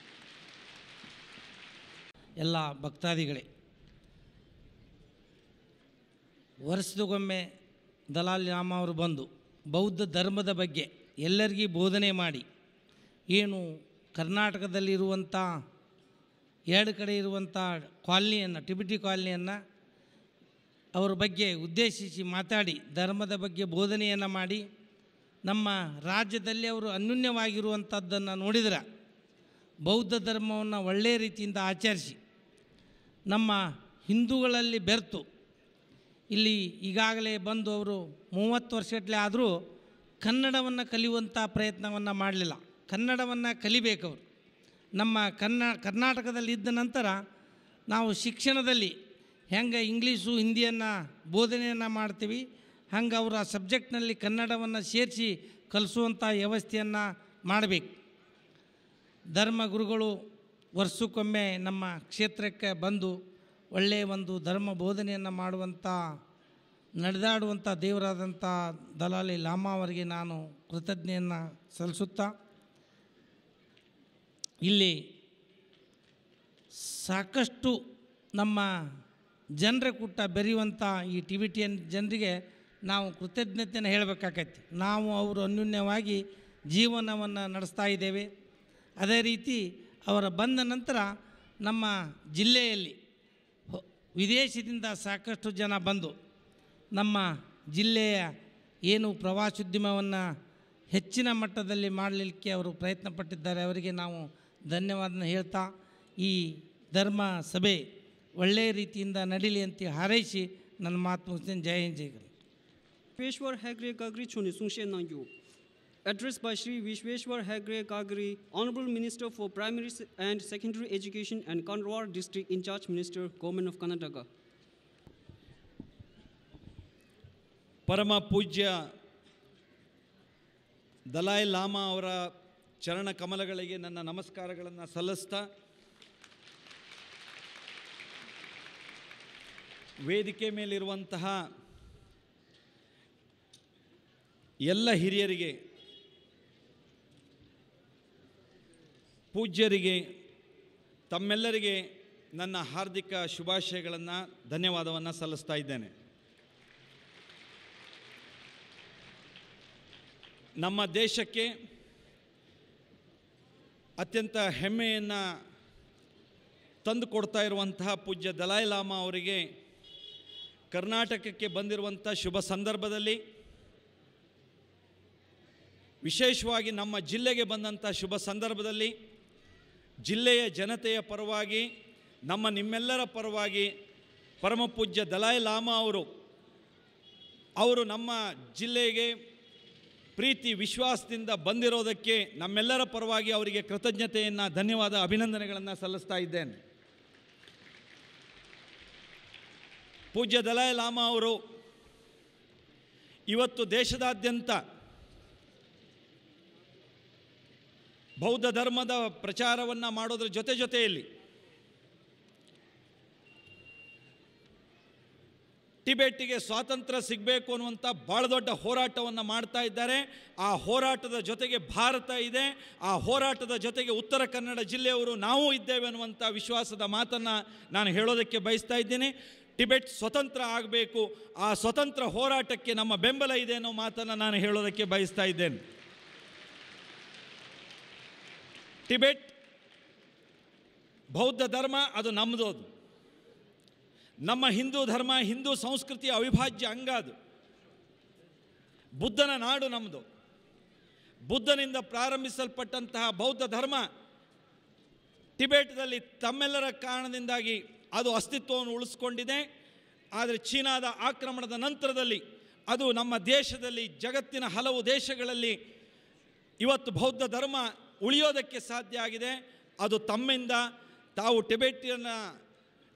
ಎಲ್ಲ ಭಕ್ತಾದಿಗಳೇ, ವರ್ಷಕ್ಕೊಮ್ಮೆ Dalai llama ಅವರು ಬಂದು ಬೌದ್ಧ ಧರ್ಮದ ಬಗ್ಗೆ ಎಲ್ಲರಿಗೂ ಬೋಧನೆ ಮಾಡಿ, ಏನು ಕರ್ನಾಟಕದಲ್ಲಿರುವಂಥ ಎರಡು ಕಡೆ ಇರುವಂಥ ಕಾಲನಿಯನ್ನು, ಟಿಬೆಟಿ ಕಾಲನಿಯನ್ನು, ಅವರ ಬಗ್ಗೆ ಉದ್ದೇಶಿಸಿ ಮಾತಾಡಿ, ಧರ್ಮದ ಬಗ್ಗೆ ಬೋಧನೆಯನ್ನು ಮಾಡಿ, ನಮ್ಮ ರಾಜ್ಯದಲ್ಲಿ ಅವರು ಅನ್ಯೂನ್ಯವಾಗಿರುವಂಥದ್ದನ್ನು ನೋಡಿದ್ರೆ, ಬೌದ್ಧ ಧರ್ಮವನ್ನು ಒಳ್ಳೆಯ ರೀತಿಯಿಂದ ಆಚರಿಸಿ, ನಮ್ಮ ಹಿಂದೂಗಳಲ್ಲಿ ಬೆರೆತು, ಇಲ್ಲಿ ಈಗಾಗಲೇ ಬಂದು ಅವರು ಮೂವತ್ತು ವರ್ಷಗಟ್ಟಲೆ ಆದರೂ ಕನ್ನಡವನ್ನು ಕಲಿಯುವಂಥ ಪ್ರಯತ್ನವನ್ನು ಮಾಡಲಿಲ್ಲ. ಕನ್ನಡವನ್ನು ಕಲಿಬೇಕು ಅವರು. ನಮ್ಮ ಕನ್ನ ಕರ್ನಾಟಕದಲ್ಲಿ ಇದ್ದ ನಂತರ ನಾವು ಶಿಕ್ಷಣದಲ್ಲಿ ಹೆಂಗೆ ಇಂಗ್ಲೀಷು ಹಿಂದಿಯನ್ನು ಬೋಧನೆಯನ್ನು ಮಾಡ್ತೀವಿ, ಹಂಗೆ ಅವರು ಆ ಸಬ್ಜೆಕ್ಟ್ನಲ್ಲಿ ಕನ್ನಡವನ್ನು ಸೇರಿಸಿ ಕಲಿಸುವಂಥ ವ್ಯವಸ್ಥೆಯನ್ನು ಮಾಡಬೇಕು. ಧರ್ಮ ಗುರುಗಳು ವರ್ಷಕ್ಕೊಮ್ಮೆ ನಮ್ಮ ಕ್ಷೇತ್ರಕ್ಕೆ ಬಂದು ಒಳ್ಳೆಯ ಒಂದು ಧರ್ಮ ಬೋಧನೆಯನ್ನು ಮಾಡುವಂಥ, ನಡೆದಾಡುವಂಥ ದೇವರಾದಂಥ ದಲಾಯಿ ಲಾಮಾ ಅವರಿಗೆ ನಾನು ಕೃತಜ್ಞೆಯನ್ನು ಸಲ್ಲಿಸುತ್ತಾ, ಇಲ್ಲಿ ಸಾಕಷ್ಟು ನಮ್ಮ ಜನರ ಕೂಟ ಬೆರೆಯುವಂಥ ಈ ಟಿಬೆಟಿಯನ್ ಜನರಿಗೆ ನಾವು ಕೃತಜ್ಞತೆಯನ್ನು ಹೇಳಬೇಕಾಗತ್ತೆ. ನಾವು ಅವರು ಅನ್ಯೋನ್ಯವಾಗಿ ಜೀವನವನ್ನು ನಡೆಸ್ತಾ ಇದ್ದೇವೆ. ಅದೇ ರೀತಿ ಅವರ ಬಂದ ನಂತರ ನಮ್ಮ ಜಿಲ್ಲೆಯಲ್ಲಿ ಹೊ-, ವಿದೇಶದಿಂದ ಸಾಕಷ್ಟು ಜನ ಬಂದು ನಮ್ಮ ಜಿಲ್ಲೆಯ ಏನು ಪ್ರವಾಸೋದ್ಯಮವನ್ನು ಹೆಚ್ಚಿನ ಮಟ್ಟದಲ್ಲಿ ಮಾಡಲಿಕ್ಕೆ ಅವರು ಪ್ರಯತ್ನ ಪಟ್ಟಿದ್ದಾರೆ. ಅವರಿಗೆ ನಾವು ಧನ್ಯವಾದನ ಹೇಳ್ತಾ, ಈ ಧರ್ಮ ಸಭೆ ಒಳ್ಳೆಯ ರೀತಿಯಿಂದ ನಡೀಲಿ ಅಂತ ಹಾರೈಸಿ ನನ್ನ ಮಾತು ಮುಗಿಸ್ತೇನೆ. ಜೈ ಹಿಂದ್, ಜೈ Karnataka. Vishweshwar Hegde Gagri chuni sungshe nangyu. Address by Shri Vishweshwar Hegde Gagri, Honorable Minister for Primary and Secondary Education and Kanrawar District in charge Minister, Government of Karnataka. ಪರಮ ಪೂಜ್ಯ ದಲಾಯಿ ಲಾಮಾ ಅವರ ಚರಣ ಕಮಲಗಳಿಗೆ ನನ್ನ ನಮಸ್ಕಾರಗಳನ್ನು ಸಲ್ಲಿಸ್ತಾ, ವೇದಿಕೆ ಮೇಲಿರುವಂತಹ ಎಲ್ಲ ಹಿರಿಯರಿಗೆ, ಪೂಜ್ಯರಿಗೆ, ತಮ್ಮೆಲ್ಲರಿಗೆ ನನ್ನ ಹಾರ್ದಿಕ ಶುಭಾಶಯಗಳನ್ನು, ಧನ್ಯವಾದವನ್ನು ಸಲ್ಲಿಸ್ತಾ ಇದ್ದೇನೆ. ನಮ್ಮ ದೇಶಕ್ಕೆ ಅತ್ಯಂತ ಹೆಮ್ಮೆಯನ್ನು ತಂದು ಕೊಡ್ತಾ ಇರುವಂತಹ ಪೂಜ್ಯ ದಲಾಯಿ ಲಾಮಾ ಅವರಿಗೆ ಕರ್ನಾಟಕಕ್ಕೆ ಬಂದಿರುವಂಥ ಶುಭ ಸಂದರ್ಭದಲ್ಲಿ, ವಿಶೇಷವಾಗಿ ನಮ್ಮ ಜಿಲ್ಲೆಗೆ ಬಂದಂಥ ಶುಭ ಸಂದರ್ಭದಲ್ಲಿ, ಜಿಲ್ಲೆಯ ಜನತೆಯ ಪರವಾಗಿ, ನಮ್ಮ ನಿಮ್ಮೆಲ್ಲರ ಪರವಾಗಿ ಪರಮ ಪೂಜ್ಯ ದಲಾಯಿ ಲಾಮಾ ಅವರು, ಅವರು ನಮ್ಮ ಜಿಲ್ಲೆಗೆ ಪ್ರೀತಿ ವಿಶ್ವಾಸದಿಂದ ಬಂದಿರೋದಕ್ಕೆ ನಮ್ಮೆಲ್ಲರ ಪರವಾಗಿ ಅವರಿಗೆ ಕೃತಜ್ಞತೆಯನ್ನು, ಧನ್ಯವಾದ, ಅಭಿನಂದನೆಗಳನ್ನು ಸಲ್ಲಿಸ್ತಾ ಇದ್ದೇನೆ. ಪೂಜ್ಯ ದಲಾಯಿ ಲಾಮಾ ಅವರು ಇವತ್ತು ದೇಶದಾದ್ಯಂತ ಬೌದ್ಧ ಧರ್ಮದ ಪ್ರಚಾರವನ್ನು ಮಾಡೋದ್ರ ಜೊತೆ ಜೊತೆಯಲ್ಲಿ ಟಿಬೆಟ್‌ಗೆ ಸ್ವಾತಂತ್ರ್ಯ ಸಿಗಬೇಕು ಅನ್ನುವಂಥ ಭಾಳ ದೊಡ್ಡ ಹೋರಾಟವನ್ನು ಮಾಡ್ತಾ ಇದ್ದಾರೆ. ಆ ಹೋರಾಟದ ಜೊತೆಗೆ ಭಾರತ ಇದೆ, ಆ ಹೋರಾಟದ ಜೊತೆಗೆ ಉತ್ತರ ಕನ್ನಡ ಜಿಲ್ಲೆಯವರು ನಾವು ಇದ್ದೇವೆ ಅನ್ನುವಂಥ ವಿಶ್ವಾಸದ ಮಾತನ್ನು ನಾನು ಹೇಳೋದಕ್ಕೆ ಬಯಸ್ತಾ ಇದ್ದೀನಿ. ಟಿಬೆಟ್ ಸ್ವತಂತ್ರ ಆಗಬೇಕು, ಆ ಸ್ವತಂತ್ರ ಹೋರಾಟಕ್ಕೆ ನಮ್ಮ ಬೆಂಬಲ ಇದೆ ಅನ್ನೋ ಮಾತನ್ನು ನಾನು ಹೇಳೋದಕ್ಕೆ ಬಯಸ್ತಾ ಇದ್ದೇನೆ. ಟಿಬೆಟ್ ಬೌದ್ಧ ಧರ್ಮ ಅದು ನಮ್ಮದು, ಅದು ನಮ್ಮ ಹಿಂದೂ ಧರ್ಮ, ಹಿಂದೂ ಸಂಸ್ಕೃತಿ ಅವಿಭಾಜ್ಯ ಅಂಗ ಅದು. ಬುದ್ಧನ ನಾಡು ನಮ್ಮದು. ಬುದ್ಧನಿಂದ ಪ್ರಾರಂಭಿಸಲ್ಪಟ್ಟಂತಹ ಬೌದ್ಧ ಧರ್ಮ ಟಿಬೆಟ್‌ದಲ್ಲಿ ತಮ್ಮೆಲ್ಲರ ಕಾರಣದಿಂದಾಗಿ ಅದು ಅಸ್ತಿತ್ವವನ್ನು ಉಳಿಸ್ಕೊಂಡಿದೆ. ಆದರೆ ಚೀನಾದ ಆಕ್ರಮಣದ ನಂತರದಲ್ಲಿ ಅದು ನಮ್ಮ ದೇಶದಲ್ಲಿ, ಜಗತ್ತಿನ ಹಲವು ದೇಶಗಳಲ್ಲಿ ಇವತ್ತು ಬೌದ್ಧ ಧರ್ಮ ಉಳಿಯೋದಕ್ಕೆ ಸಾಧ್ಯ ಆಗಿದೆ. ಅದು ತಮ್ಮಿಂದ. ತಾವು ಟಿಬೆಟಿಯನ್ನ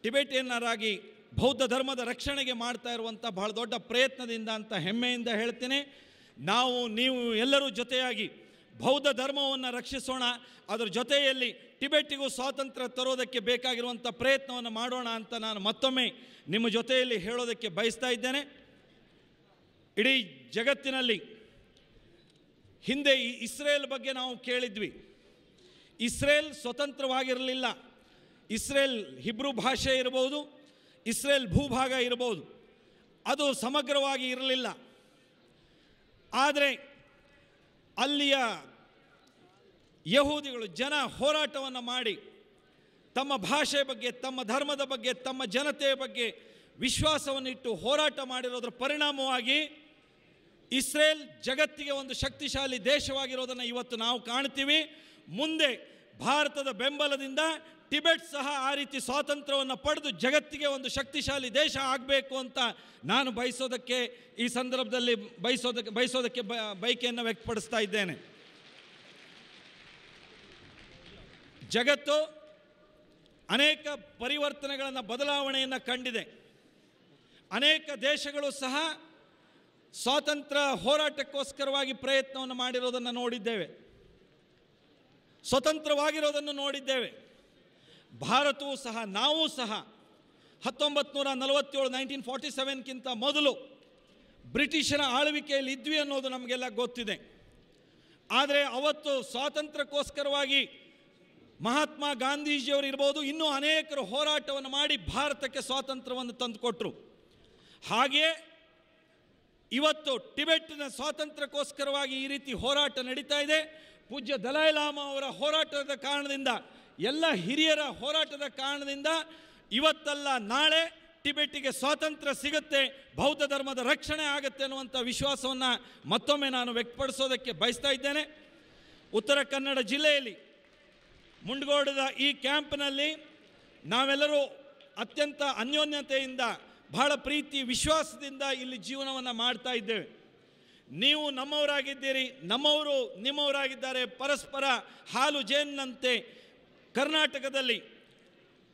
ಟಿಬೆಟಿಯನ್ನರಾಗಿ ಬೌದ್ಧ ಧರ್ಮದ ರಕ್ಷಣೆಗೆ ಮಾಡ್ತಾ ಇರುವಂಥ ಬಹಳ ದೊಡ್ಡ ಪ್ರಯತ್ನದಿಂದ ಅಂತ ಹೆಮ್ಮೆಯಿಂದ ಹೇಳ್ತೀನಿ. ನಾವು, ನೀವು ಎಲ್ಲರೂ ಜೊತೆಯಾಗಿ ಬೌದ್ಧ ಧರ್ಮವನ್ನು ರಕ್ಷಿಸೋಣ, ಅದರ ಜೊತೆಯಲ್ಲಿ ಟಿಬೆಟ್ಟಿಗೂ ಸ್ವಾತಂತ್ರ್ಯ ತರೋದಕ್ಕೆ ಬೇಕಾಗಿರುವಂಥ ಪ್ರಯತ್ನವನ್ನು ಮಾಡೋಣ ಅಂತ ನಾನು ಮತ್ತೊಮ್ಮೆ ನಿಮ್ಮ ಜೊತೆಯಲ್ಲಿ ಹೇಳೋದಕ್ಕೆ ಬಯಸ್ತಾ ಇದ್ದೇನೆ. ಇಡೀ ಜಗತ್ತಿನಲ್ಲಿ ಹಿಂದೆ ಈ ಇಸ್ರೇಲ್ ಬಗ್ಗೆ ನಾವು ಕೇಳಿದ್ವಿ. ಇಸ್ರೇಲ್ ಸ್ವತಂತ್ರವಾಗಿರಲಿಲ್ಲ. ಇಸ್ರೇಲ್, ಹಿಬ್ರೂ ಭಾಷೆ ಇರಬಹುದು, ಇಸ್ರೇಲ್ ಭೂಭಾಗ ಇರಬಹುದು, ಅದು ಸಮಗ್ರವಾಗಿ ಇರಲಿಲ್ಲ. ಆದರೆ ಅಲ್ಲಿಯ ಯಹೂದಿಗಳು, ಜನ ಹೋರಾಟವನ್ನು ಮಾಡಿ, ತಮ್ಮ ಭಾಷೆ ಬಗ್ಗೆ, ತಮ್ಮ ಧರ್ಮದ ಬಗ್ಗೆ, ತಮ್ಮ ಜನತೆಯ ಬಗ್ಗೆ ವಿಶ್ವಾಸವನ್ನಿಟ್ಟು ಹೋರಾಟ ಮಾಡಿರೋದ್ರ ಪರಿಣಾಮವಾಗಿ ಇಸ್ರೇಲ್ ಜಗತ್ತಿಗೆ ಒಂದು ಶಕ್ತಿಶಾಲಿ ದೇಶವಾಗಿರೋದನ್ನು ಇವತ್ತು ನಾವು ಕಾಣ್ತೀವಿ. ಮುಂದೆ ಭಾರತದ ಬೆಂಬಲದಿಂದ ಟಿಬೆಟ್ ಸಹ ಆ ರೀತಿ ಸ್ವಾತಂತ್ರ್ಯವನ್ನು ಪಡೆದು ಜಗತ್ತಿಗೆ ಒಂದು ಶಕ್ತಿಶಾಲಿ ದೇಶ ಆಗಬೇಕು ಅಂತ ನಾನು ಬಯಸೋದಕ್ಕೆ, ಈ ಸಂದರ್ಭದಲ್ಲಿ ಬಯಸೋದಕ್ಕೆ ಬಯಸೋದಕ್ಕೆ ಬ ಬಯಕೆಯನ್ನು ವ್ಯಕ್ತಪಡಿಸ್ತಾ ಇದ್ದೇನೆ. ಜಗತ್ತು ಅನೇಕ ಪರಿವರ್ತನೆಗಳನ್ನು, ಬದಲಾವಣೆಯನ್ನು ಕಂಡಿದೆ. ಅನೇಕ ದೇಶಗಳು ಸಹ ಸ್ವಾತಂತ್ರ್ಯ ಹೋರಾಟಕ್ಕೋಸ್ಕರವಾಗಿ ಪ್ರಯತ್ನವನ್ನು ಮಾಡಿರೋದನ್ನು ನೋಡಿದ್ದೇವೆ, ಸ್ವತಂತ್ರವಾಗಿರೋದನ್ನು ನೋಡಿದ್ದೇವೆ. ಭಾರತವೂ ಸಹ, ನಾವೂ ಸಹ ಹತ್ತೊಂಬತ್ತು ನೂರ ನಲವತ್ತೇಳು, ನೈನ್ಟೀನ್ ಫಾರ್ಟಿ ಸೆವೆನ್ಗಿಂತ ಮೊದಲು ಬ್ರಿಟಿಷರ ಆಳ್ವಿಕೆಯಲ್ಲಿ ಇದ್ವಿ ಅನ್ನೋದು ನಮಗೆಲ್ಲ ಗೊತ್ತಿದೆ. ಆದರೆ ಅವತ್ತು ಸ್ವಾತಂತ್ರ್ಯಕ್ಕೋಸ್ಕರವಾಗಿ ಮಹಾತ್ಮ ಗಾಂಧೀಜಿಯವರು ಇರ್ಬೋದು, ಇನ್ನೂ ಅನೇಕರು ಹೋರಾಟವನ್ನು ಮಾಡಿ ಭಾರತಕ್ಕೆ ಸ್ವಾತಂತ್ರ್ಯವನ್ನು ತಂದುಕೊಟ್ರು. ಹಾಗೆಯೇ ಇವತ್ತು ಟಿಬೆಟ್‌ನ ಸ್ವಾತಂತ್ರ್ಯಕ್ಕೋಸ್ಕರವಾಗಿ ಈ ರೀತಿ ಹೋರಾಟ ನಡೀತಾ ಇದೆ. ಪೂಜ್ಯ ದಲೈ ಲಾಮಾ ಅವರ ಹೋರಾಟದ ಕಾರಣದಿಂದ, ಎಲ್ಲ ಹಿರಿಯರ ಹೋರಾಟದ ಕಾರಣದಿಂದ ಇವತ್ತಲ್ಲ ನಾಳೆ ಟಿಬೆಟ್‌ಗೆ ಸ್ವಾತಂತ್ರ್ಯ ಸಿಗುತ್ತೆ, ಬೌದ್ಧ ಧರ್ಮದ ರಕ್ಷಣೆ ಆಗುತ್ತೆ ಅನ್ನುವಂಥ ವಿಶ್ವಾಸವನ್ನು ಮತ್ತೊಮ್ಮೆ ನಾನು ವ್ಯಕ್ತಪಡಿಸೋದಕ್ಕೆ ಬಯಸ್ತಾ ಇದ್ದೇನೆ. ಉತ್ತರ ಕನ್ನಡ ಜಿಲ್ಲೆಯಲ್ಲಿ ಮುಂಡಗೋಡದ ಈ ಕ್ಯಾಂಪ್‌ನಲ್ಲಿ ನಾವೆಲ್ಲರೂ ಅತ್ಯಂತ ಅನ್ಯೋನ್ಯತೆಯಿಂದ, ಬಹಳ ಪ್ರೀತಿ ವಿಶ್ವಾಸದಿಂದ ಇಲ್ಲಿ ಜೀವನವನ್ನು ಮಾಡ್ತಾ ಇದ್ದೇವೆ. ನೀವು ನಮ್ಮವರಾಗಿದ್ದೀರಿ, ನಮ್ಮವರು ನಿಮ್ಮವರಾಗಿದ್ದಾರೆ. ಪರಸ್ಪರ ಹಾಲು ಜೇನಿನಂತೆ ಕರ್ನಾಟಕದಲ್ಲಿ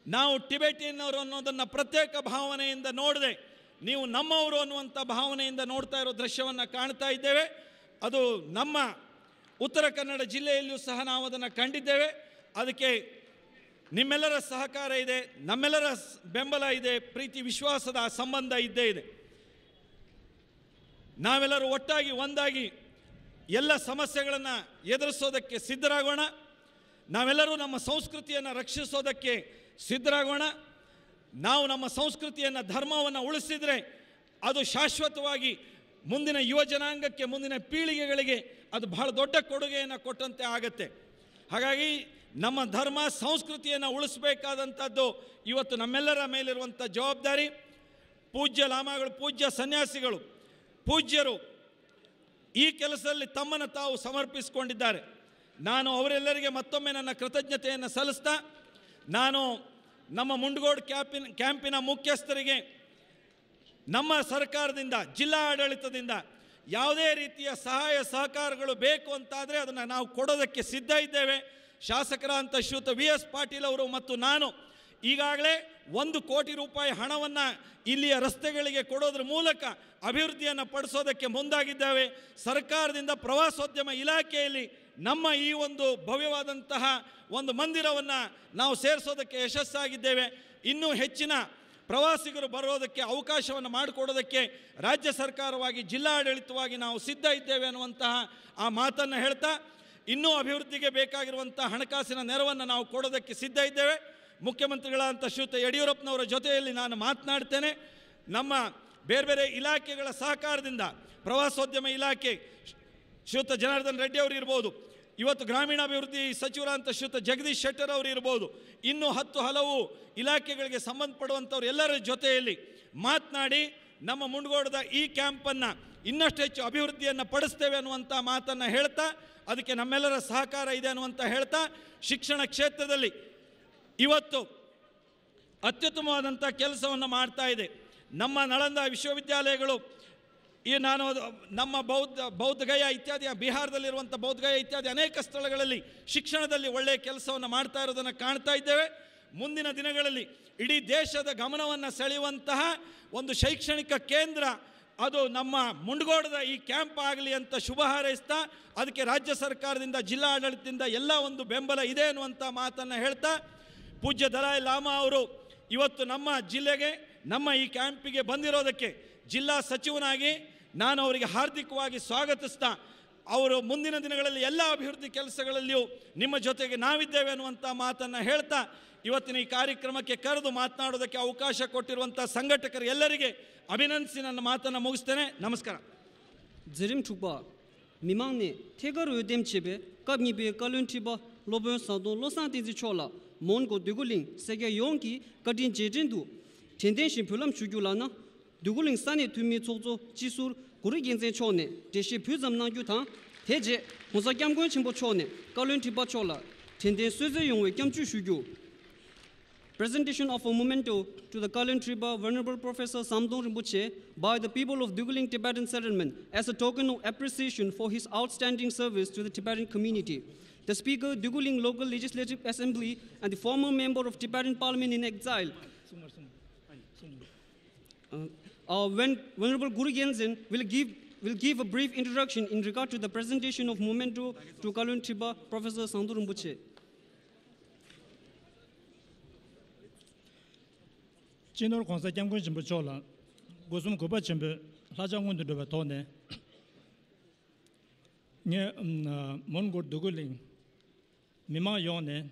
ನಾವು ಟಿಬೆಟಿಯನ್ನವರು ಅನ್ನೋದನ್ನು ಪ್ರತ್ಯೇಕ ಭಾವನೆಯಿಂದ ನೋಡದೆ, ನೀವು ನಮ್ಮವರು ಅನ್ನುವಂಥ ಭಾವನೆಯಿಂದ ನೋಡ್ತಾ ಇರೋ ದೃಶ್ಯವನ್ನು ಕಾಣ್ತಾ ಇದ್ದೇವೆ. ಅದು ನಮ್ಮ ಉತ್ತರ ಕನ್ನಡ ಜಿಲ್ಲೆಯಲ್ಲಿಯೂ ಸಹ ನಾವು ಅದನ್ನು ಕಂಡಿದ್ದೇವೆ. ಅದಕ್ಕೆ ನಿಮ್ಮೆಲ್ಲರ ಸಹಕಾರ ಇದೆ, ನಮ್ಮೆಲ್ಲರ ಸ್- ಬೆಂಬಲ ಇದೆ, ಪ್ರೀತಿ ವಿಶ್ವಾಸದ ಆ ಸಂಬಂಧ ಇದ್ದೇ ಇದೆ. ನಾವೆಲ್ಲರೂ ಒಟ್ಟಾಗಿ, ಒಂದಾಗಿ ಎಲ್ಲ ಸಮಸ್ಯೆಗಳನ್ನು ಎದುರಿಸೋದಕ್ಕೆ ಸಿದ್ಧರಾಗೋಣ. ನಾವೆಲ್ಲರೂ ನಮ್ಮ ಸಂಸ್ಕೃತಿಯನ್ನು ರಕ್ಷಿಸೋದಕ್ಕೆ ಸಿದ್ಧರಾಗೋಣ. ನಾವು ನಮ್ಮ ಸಂಸ್ಕೃತಿಯನ್ನು, ಧರ್ಮವನ್ನು ಉಳಿಸಿದರೆ ಅದು ಶಾಶ್ವತವಾಗಿ ಮುಂದಿನ ಯುವ ಜನಾಂಗಕ್ಕೆ, ಮುಂದಿನ ಪೀಳಿಗೆಗಳಿಗೆ ಅದು ಬಹಳ ದೊಡ್ಡ ಕೊಡುಗೆಯನ್ನು ಕೊಟ್ಟಂತೆ ಆಗತ್ತೆ. ಹಾಗಾಗಿ ನಮ್ಮ ಧರ್ಮ ಸಂಸ್ಕೃತಿಯನ್ನು ಉಳಿಸಬೇಕಾದಂಥದ್ದು ಇವತ್ತು ನಮ್ಮೆಲ್ಲರ ಮೇಲಿರುವಂಥ ಜವಾಬ್ದಾರಿ. ಪೂಜ್ಯ ಲಾಮಾಗಳು, ಪೂಜ್ಯ ಸನ್ಯಾಸಿಗಳು, ಪೂಜ್ಯರು ಈ ಕೆಲಸದಲ್ಲಿ ತಮ್ಮನ್ನು ತಾವು ಸಮರ್ಪಿಸಿಕೊಂಡಿದ್ದಾರೆ. ನಾನು ಅವರೆಲ್ಲರಿಗೆ ಮತ್ತೊಮ್ಮೆ ನನ್ನ ಕೃತಜ್ಞತೆಯನ್ನು ಸಲ್ಲಿಸ್ತಾ, ನಾನು ನಮ್ಮ ಮುಂಡಗೋಡ್ ಕ್ಯಾಂಪಿನ ಕ್ಯಾಂಪಿನ ಮುಖ್ಯಸ್ಥರಿಗೆ ನಮ್ಮ ಸರ್ಕಾರದಿಂದ, ಜಿಲ್ಲಾ ಆಡಳಿತದಿಂದ ಯಾವುದೇ ರೀತಿಯ ಸಹಾಯ ಸಹಕಾರಗಳು ಬೇಕು ಅಂತಾದರೆ ಅದನ್ನು ನಾವು ಕೊಡೋದಕ್ಕೆ ಸಿದ್ಧ ಇದ್ದೇವೆ. ಶಾಸಕರಾದಂಥ ಶ್ರೀಯುತ ವಿ ಎಸ್ ಪಾಟೀಲ್ ಅವರು ಮತ್ತು ನಾನು ಈಗಾಗಲೇ ಒಂದು ಕೋಟಿ ರೂಪಾಯಿ ಹಣವನ್ನು ಇಲ್ಲಿಯ ರಸ್ತೆಗಳಿಗೆ ಕೊಡೋದ್ರ ಮೂಲಕ ಅಭಿವೃದ್ಧಿಯನ್ನು ಪಡಿಸೋದಕ್ಕೆ ಮುಂದಾಗಿದ್ದೇವೆ. ಸರ್ಕಾರದಿಂದ ಪ್ರವಾಸೋದ್ಯಮ ಇಲಾಖೆಯಲ್ಲಿ ನಮ್ಮ ಈ ಒಂದು ಭವ್ಯವಾದಂತಹ ಒಂದು ಮಂದಿರವನ್ನು ನಾವು ಸೇರಿಸೋದಕ್ಕೆ ಯಶಸ್ಸಾಗಿದ್ದೇವೆ. ಇನ್ನೂ ಹೆಚ್ಚಿನ ಪ್ರವಾಸಿಗರು ಬರೋದಕ್ಕೆ ಅವಕಾಶವನ್ನು ಮಾಡಿಕೊಡೋದಕ್ಕೆ ರಾಜ್ಯ ಸರ್ಕಾರವಾಗಿ, ಜಿಲ್ಲಾಡಳಿತವಾಗಿ ನಾವು ಸಿದ್ಧ ಇದ್ದೇವೆ ಅನ್ನುವಂತಹ ಆ ಮಾತನ್ನು ಹೇಳ್ತಾ, ಇನ್ನೂ ಅಭಿವೃದ್ಧಿಗೆ ಬೇಕಾಗಿರುವಂಥ ಹಣಕಾಸಿನ ನೆರವನ್ನು ನಾವು ಕೊಡೋದಕ್ಕೆ ಸಿದ್ಧ ಇದ್ದೇವೆ. ಮುಖ್ಯಮಂತ್ರಿಗಳಾದಂಥ ಶ್ರೀಯುತ ಯಡಿಯೂರಪ್ಪನವರ ಜೊತೆಯಲ್ಲಿ ನಾನು ಮಾತನಾಡ್ತೇನೆ. ನಮ್ಮ ಬೇರೆ ಬೇರೆ ಇಲಾಖೆಗಳ ಸಹಕಾರದಿಂದ, ಪ್ರವಾಸೋದ್ಯಮ ಇಲಾಖೆ, ಶ್ರೀಯುತ ಜನಾರ್ದನ್ ರೆಡ್ಡಿ ಅವರು ಇರ್ಬೋದು, ಇವತ್ತು ಗ್ರಾಮೀಣಾಭಿವೃದ್ಧಿ ಸಚಿವರಾದಂಥ ಶ್ರೀಯುತ ಜಗದೀಶ್ ಶೆಟ್ಟರ್ ಅವರು ಇರ್ಬೋದು, ಇನ್ನೂ ಹತ್ತು ಹಲವು ಇಲಾಖೆಗಳಿಗೆ ಸಂಬಂಧಪಡುವಂಥವ್ರು ಎಲ್ಲರ ಜೊತೆಯಲ್ಲಿ ಮಾತನಾಡಿ ನಮ್ಮ ಮುಂಡಗೋಡದ ಈ ಕ್ಯಾಂಪನ್ನು ಇನ್ನಷ್ಟು ಹೆಚ್ಚು ಅಭಿವೃದ್ಧಿಯನ್ನು ಪಡಿಸ್ತೇವೆ ಅನ್ನುವಂಥ ಮಾತನ್ನು ಹೇಳ್ತಾ, ಅದಕ್ಕೆ ನಮ್ಮೆಲ್ಲರ ಸಹಕಾರ ಇದೆ ಅನ್ನುವಂಥ ಹೇಳ್ತಾ, ಶಿಕ್ಷಣ ಕ್ಷೇತ್ರದಲ್ಲಿ ಇವತ್ತು ಅತ್ಯುತ್ತಮವಾದಂಥ ಕೆಲಸವನ್ನು ಮಾಡ್ತಾ ಇದೆ ನಮ್ಮ ನಳಂದ ವಿಶ್ವವಿದ್ಯಾಲಯಗಳು. ಈ ನಾನು ಅದು ನಮ್ಮ ಬೌದ್ಧ ಬೌದ್ಧಗಯ ಇತ್ಯಾದಿ, ಬಿಹಾರದಲ್ಲಿರುವಂಥ ಬೌದ್ಧಗಯ ಇತ್ಯಾದಿ ಅನೇಕ ಸ್ಥಳಗಳಲ್ಲಿ ಶಿಕ್ಷಣದಲ್ಲಿ ಒಳ್ಳೆಯ ಕೆಲಸವನ್ನು ಮಾಡ್ತಾ ಇರೋದನ್ನು ಕಾಣ್ತಾ ಇದ್ದೇವೆ. ಮುಂದಿನ ದಿನಗಳಲ್ಲಿ ಇಡೀ ದೇಶದ ಗಮನವನ್ನು ಸೆಳೆಯುವಂತಹ ಒಂದು ಶೈಕ್ಷಣಿಕ ಕೇಂದ್ರ ಅದು ನಮ್ಮ ಮುಂಡಗೋಡದ ಈ ಕ್ಯಾಂಪ್ ಆಗಲಿ ಅಂತ ಶುಭ ಹಾರೈಸ್ತಾ, ಅದಕ್ಕೆ ರಾಜ್ಯ ಸರ್ಕಾರದಿಂದ, ಜಿಲ್ಲಾ ಆಡಳಿತದಿಂದ ಎಲ್ಲ ಒಂದು ಬೆಂಬಲ ಇದೆ ಅನ್ನುವಂಥ ಮಾತನ್ನು ಹೇಳ್ತಾ, ಪೂಜ್ಯ ದಲಾಯಿ ಲಾಮಾ ಅವರು ಇವತ್ತು ನಮ್ಮ ಜಿಲ್ಲೆಗೆ, ನಮ್ಮ ಈ ಕ್ಯಾಂಪಿಗೆ ಬಂದಿರೋದಕ್ಕೆ ಜಿಲ್ಲಾ ಸಚಿವನಾಗಿ ನಾನು ಅವರಿಗೆ ಹಾರ್ದಿಕವಾಗಿ ಸ್ವಾಗತಿಸ್ತಾ, ಅವರು ಮುಂದಿನ ದಿನಗಳಲ್ಲಿ ಎಲ್ಲ ಅಭಿವೃದ್ಧಿ ಕೆಲಸಗಳಲ್ಲಿಯೂ ನಿಮ್ಮ ಜೊತೆಗೆ ನಾವಿದ್ದೇವೆ ಅನ್ನುವಂಥ ಮಾತನ್ನು ಹೇಳ್ತಾ, ಇವತ್ತಿನ ಈ ಕಾರ್ಯಕ್ರಮಕ್ಕೆ ಕರೆದು ಮಾತನಾಡೋದಕ್ಕೆ ಅವಕಾಶ ಕೊಟ್ಟಿರುವಂಥ ಸಂಘಟಕರು ಎಲ್ಲರಿಗೆ ಅಭಿನಂದಿಸಿ ನನ್ನ ಮಾತನ್ನು ಮುಗಿಸ್ತೇನೆ. ನಮಸ್ಕಾರ. མཛད་རིམ་དྲུག་པ། མི་མང་ནས་ཐད་ཀར་འོས་འདེམས་བྱས་པའི་སྐབས་གཉིས་པའི་བཀའ་བློན་ཁྲི་པ་སློབ་དཔོན་ཟམ་གདོང་བློ་བཟང་བསྟན་འཛིན་མཆོག་ལ་མོན་གྷོ་འདོད་རྒུ་གླིང་སེར་སྐྱ་ཡོངས་ཀྱིས་བཀའ་དྲིན་རྗེས་དྲན་དུ་དྲན་རྟེན་བཞིན་འབུལ་ལམ་ཞུ་རྒྱུ་ལགས་ན། འདོད་རྒུ་གླིང་ས་གནས་འཐུས་མིའི་ཚོགས་གཙོ་སྤྱི་ཟུར་གུ་རུ་རྒྱལ་མཚན་མཆོག་ནས་འགྲེལ་བཤད་ཕུལ་ཙམ་གནང་རྒྱུ་དང་། དེ་རྗེས་༸གོང་ས་༸སྐྱབས་མགོན་ཆེན་པོ་མཆོག་ནས་བཀའ་བློན་ཁྲི་པ་མཆོག་ལ་དྲན་རྟེན་གསོལ་སྩལ་ཡོང་བའི་སྐྱབས་འཇུག་ཞུ་རྒྱུ། Presentation of a memento to the Kalon Tripa Venerable Professor Samdong Rinpoche by the people of Duguling Tibetan Settlement as a token of appreciation for his outstanding service to the Tibetan community. The speaker, Duguling Local Legislative Assembly and the former member of Tibetan Parliament in exile, uh, uh, when Venerable Guru Gyaltsen will give, will give a brief introduction in regard to the presentation of memento to Kalon Tripa Professor Samdong Rinpoche. སྤྱི་ནོར་༸གོང་ས་༸སྐྱབས་མགོན་ཆེན་པོ་མཆོག་ལ་སྒོ་གསུམ་གུས་པ་ཆེན་པོས་ལྷག་ཆད་སྔོན་དུ་འགྲོ་བའི་ཐོག་ནས། ངས་ཨམ་ཨ་མོན་གྷོ་འདོད་རྒུ་གླིང་མི་མང་ཡོངས་ནས་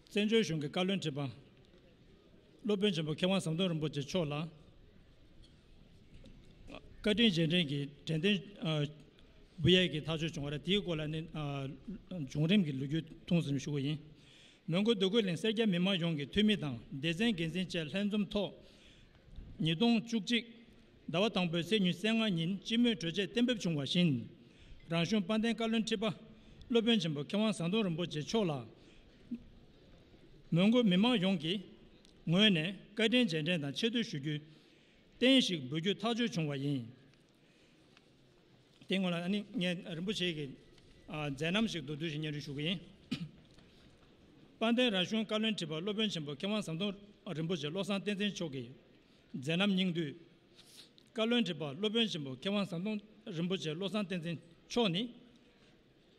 བཙན་བྱོལ་གཞུང་གི་བཀའ་བློན་ཁྲི་པ་སློབ་དཔོན་ཆེན་པོ་མཁས་དབང་ཟམ་གདོང་རིན་པོ་ཆེ་མཆོག་ལ་བཀའ་དྲིན་རྗེས་དྲན་གྱི་དྲན་རྟེན་ཨ་འབུལ་ཡས་ཀྱི་ཐག་གཅོད་བྱུང་བ་རེད། དེའི་སྐོར་ལ་ནི་ཨ་བྱུང་རིམ་གྱི་ལོ་རྒྱུས་ཐུང་ཙམ་ཞུ་གི་ཡིན། མོན་གྷོ་འདོད་རྒུ་གླིང་སེར་སྐྱ་མི་མང་ཡོངས་ཀྱི་འཐུས་མི་དང་སྡེ་ཚན་འགན་འཛིན་བཅས་ལྷན་འཛོམས་ཐོག་ཉིས་སྟོང་བཅུ་གཅིག་ཟླ་བ་དང་པོའི་ཚེས་ཉི་ཤུ་རྩ་ལྔ་ཉིན་སྤྱི་མོས་གྲོས་ཆོད་གཏན་འབེབས་བྱུང་བ་བཞིན། རང་གཞུང་དཔལ་ལྡན་བཀའ་བློན་ཁྲི་པ་སློབ་དཔོན་ཆེན་པོ་མཁས་དབང་ཟམ་གདོང་རིན་པོ་ཆེ་མཆོག་ལ་མོན་གྷོ་མི་མང་ཡོངས་ཀྱི་ངོས་ནས་བཀའ་དྲིན་རྗེས་དྲན་དང་ཆེ་བསྟོད་ཞུ་རྒྱུའི་རྟེན་ཞིག་འབུལ་རྒྱུའི་ཐག་གཅོད་བྱུང་བ་ཡིན། དེ་སྔོན་ལ་ཨ་ནི་ངས་རིན་པོ་ཆེ་གི་ཨ་མཛད་རྣམ་ཞིག་མདོར་བསྡུས་ཤིག་སྙན་སྒྲོན་ཞུ་གི་ཡིན། དཔལ་ལྡན་རང་གཞུང་བཀའ་བློན་ཁྲི་པ་སློབ་དཔོན་ཆེན་པོ་མཁས་དབང་ཟམ་གདོང་རིན་པོ་ཆེ་བློ་བཟང་བསྟན་འཛིན་མཆོག་གི་མཛད་རྣམ་སྙིང་བསྡུས། བཀའ་བློན་ཁྲི་པ་སློབ་དཔོན་ཆེན་པོ་མཁས་དབང་ཟམ་གདོང་རིན་པོ་ཆེ་བློ་བཟང་བསྟན་འཛིན་མཆོག་ནི།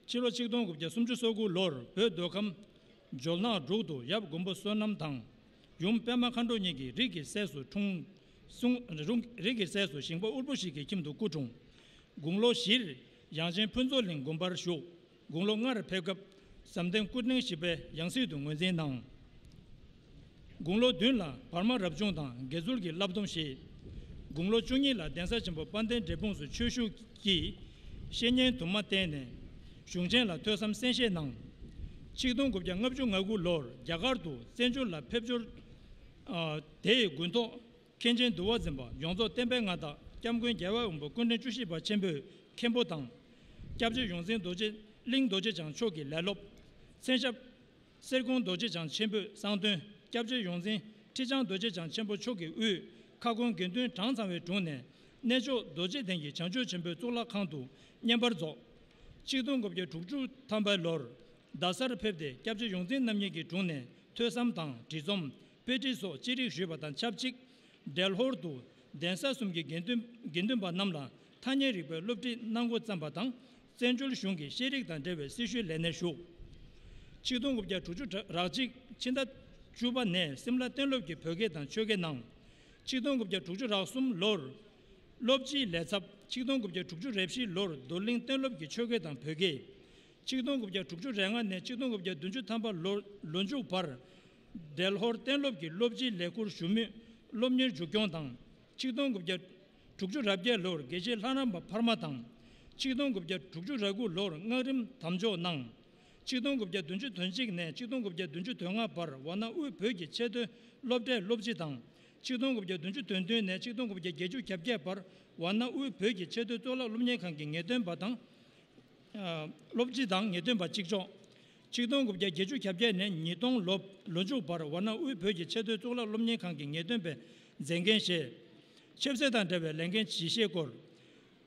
ཕྱི་ལོ་ཆིག་སྟོང་དགུ་བརྒྱ་སུམ་ཅུ་སོ་དགུ་ལོར་བོད་མདོ་ཁམས་འཇོལ་ནག་འབྲུག་ཏུ་ཡབ་མགོན་པོ་བསོད་ནམས་དང་ཡུམ་པད་མ་མཁའ་འགྲོ་གཉིས་ཀྱི་རིགས་ཀྱི་སྲས་སུ་འཁྲུངས། གསུང་རིགས་ཀྱི་སྲས་སུ་ཞིང་པ་དབུལ་པོ་ཞིག་གི་ཁྱིམ་དུ་སྐུ་འཁྲུངས། དགུང་ལོ་བཞིར་ཡང་ཆེན་ཕུན་ཚོགས་གླིང་དགོན་པར་བཞུགས། དགུང་ལོ་ལྔར་ཕེབས་སྐབས་ཟམ་གདོང་སྐུ་ཕྲེང་བཞི་པའི་ཡང་སྲིད་དུ་ངོས་འཛིན་གནང་། དགུང་ལོ་བདུན་ལ་བར་མ་རབ་བྱུང་དང་དགེ་ཚུལ་གྱི་བསླབ་སྡོམ་བཞེས། དགུང་ལོ་བཅུ་གཉིས་ལ་གདན་ས་ཆེན་པོ་དཔལ་ལྡན་འབྲས་སྤུངས་སུ་ཆོས་ཞུགས་ཀྱིས་བཤེས་གཉེན་དུ་མ་བསྟེན་ནས་གཞུང་ཆེན་ལ་ཐོས་བསམ་གསན་བཞེས་གནང་། ཆིག་སྟོང་དགུ་བརྒྱ་ལྔ་བཅུ་ང་དགུ་ལོར་རྒྱ་གར་དུ་བཙན་བྱོལ་ལ་ཕེབས་འབྱོར། ཨ་དེའི་དགུན་ཐོག་མཁན་ཆེན་འདུལ་བ་འཛིན་པ་ཡོངས་རྫོགས་བསྟན་པའི་མངའ་བདག་སྐྱབས་མགོན་རྒྱལ་བ་དབང་པོ་སྐུ་ཕྲེང་བཅུ་བཞི་པ་ཆེན་པོའི་མཁན་པོ་དང་། སྐྱབས་རྗེ་ཡོངས་འཛིན་རྡོ་རྗེ་གླིང་རྡོ་རྗེ་འཆང་མཆོག་གི་ལས་སློབ། མཚན་ཞབས་གསེར་ཀོང་རྡོ་རྗེ་འཆང་ཆེན་པོས་གསང་སྟོན། སྐྱབས་རྗེ་ཡོངས་འཛིན་ཁྲི་བྱང་རྡོ་རྗེ་འཆང་ཆེན་པོ་མཆོག་གི་དབུས་ཁ་སྐོང་དགེ་འདུན་གྲངས་ཚང་བའི་དྲུང་ནས་གནས་མཆོག་རྡོ་རྗེ་གདན་གྱི་བྱང་ཆུབ་ཆེན་པོའི་གཙུག་ལག་ཁང་དུ་བསྙེན་པར་རྫོགས། ཆིག་སྟོང་དགུ་བརྒྱ་དྲུག་ཅུ་ཐམ་པའི་ལོར་རྡ་སར་ཕེབས་ཏེ་སྐྱབས་རྗེ་ཡོངས་འཛིན་རྣམ་གཉིས་ཀྱི་དྲུང་ནས་ཐོས་བསམ་དང་། བྲིས་རྩོམ། དཔེ་ཁྲིད་སོགས་ཅི་རིགས་ཞུས་པ་དང་ཆབས་ཅིག་འབྲེལ་ཧོར་དུ་གདན་ས་གསུམ་གྱི་དགེ་འདུན་དགེ་འདུན་པ་རྣམས་ལ་ཐ་སྙད་རིག་པའི་སློབ་ཁྲིད་གནང་འགོ་བརྩམས་པ་དང་། བཙན་བྱོལ་གཞུང་གི་ཤེས་རིག་དང་འབྲེལ་བའི་སྲི་ཞུའི་ལས་གནས་ཞུགས། ཆིག་སྟོང་དགུ་བརྒྱ་དྲུག་ཅུ་རག་གཅིག་ཕྱི་ཟླ་བཅུ་པ་ནས་སིམ་ལ་གཏན་སློབ་ཀྱི་བོད་སྐད་དང་ཆོས་སྐད་གནང་། ཆིག་སྟོང་དགུ་བརྒྱ་དྲུག་ཅུ་རག་གསུམ་ལོར་སློབ་སྤྱིའི་ལས་ཚབ། ཆིག་སྟོང་དགུ་བརྒྱ་དྲུག་ཅུ་རེ་བཞི་ལོར་རྡོར་གླིང་གཏན་སློབ་ཀྱི་ཆོས་སྐད་དང་བོད་སྐད། ཆིག་སྟོང་དགུ་བརྒྱ་དྲུག་ཅུ་རེ་ལྔ་ནས་ཆིག་སྟོང་དགུ་བརྒྱ་བདུན་ཅུ་ཐམ་པ་ལོ་ལོ་མཇུག་བར་འབྲེལ་ཧོར་གཏན་སློབ་ཀྱི་སློབ་སྤྱིའི་ལས་ཁུར་ཞུ་མུས་སློབ་གཉེར་མཇུག་སྐྱོང་དང་། ཆིག་སྟོང་དགུ་བརྒྱ་དྲུག་ཅུ་རེ་བརྒྱད་ལོར་དགེ་བཤེས་ལྷ་རམས་པ་འཕར་མ་དང་། ཆིག་སྟོང་དགུ་བརྒྱ་དྲུག་ཅུ་རེ་དགུ་ལོར་སྔགས་རིམ་དམ་འཇོག་གནང་། ཆིག་སྟོང་དགུ་བརྒྱ་བདུན་ཅུ་དོན་གཅིག་ནས་ཆིག་སྟོང་དགུ་བརྒྱ་བདུན་ཅུ་དོན་ལྔ་བར་ཝཱ་ཎ་དབུས་བོད་ཀྱི་ཆེས་མཐོའི་སློབ་གྲྭའི་སློབ་སྤྱི་དང་། ཆིག་སྟོང་དགུ་བརྒྱ་བདུན་ཅུ་དོན་བདུན་ནས་ཆིག་སྟོང་དགུ་བརྒྱ་བརྒྱད་ཅུ་གྱ་བརྒྱད་བར་ཝཱ་ཎ་དབུས་བོད་ཀྱི་ཆེས་མཐོའི་གཙུག་ལག་སློབ་གཉེར་ཁང་གི་ངེས་སྟོན་པ་དང་། ཨ། སློབ་སྤྱི་དང་ངེས་སྟོན་པ་གཅིག་ལྕོགས། ཆིག་སྟོང་དགུ་བརྒྱ་བརྒྱད་ཅུ་གྱ་བརྒྱད་ནས་ཉིས་སྟོང་ལོ་ལོ་མཇུག་བར་ཝཱ་ཎ་དབུས་བོད་ཀྱི་ཆེས་མཐོའི་གཙུག་ལག་སློབ་གཉེར་ཁང་གི་ངེས་སྟོན་པའི་མཛད་འགན་བཞེས། ཆབ་སྲིད་དང་འབྲེལ་བའི་ལས་འགན་ཇི་བཞེས་སྐོར།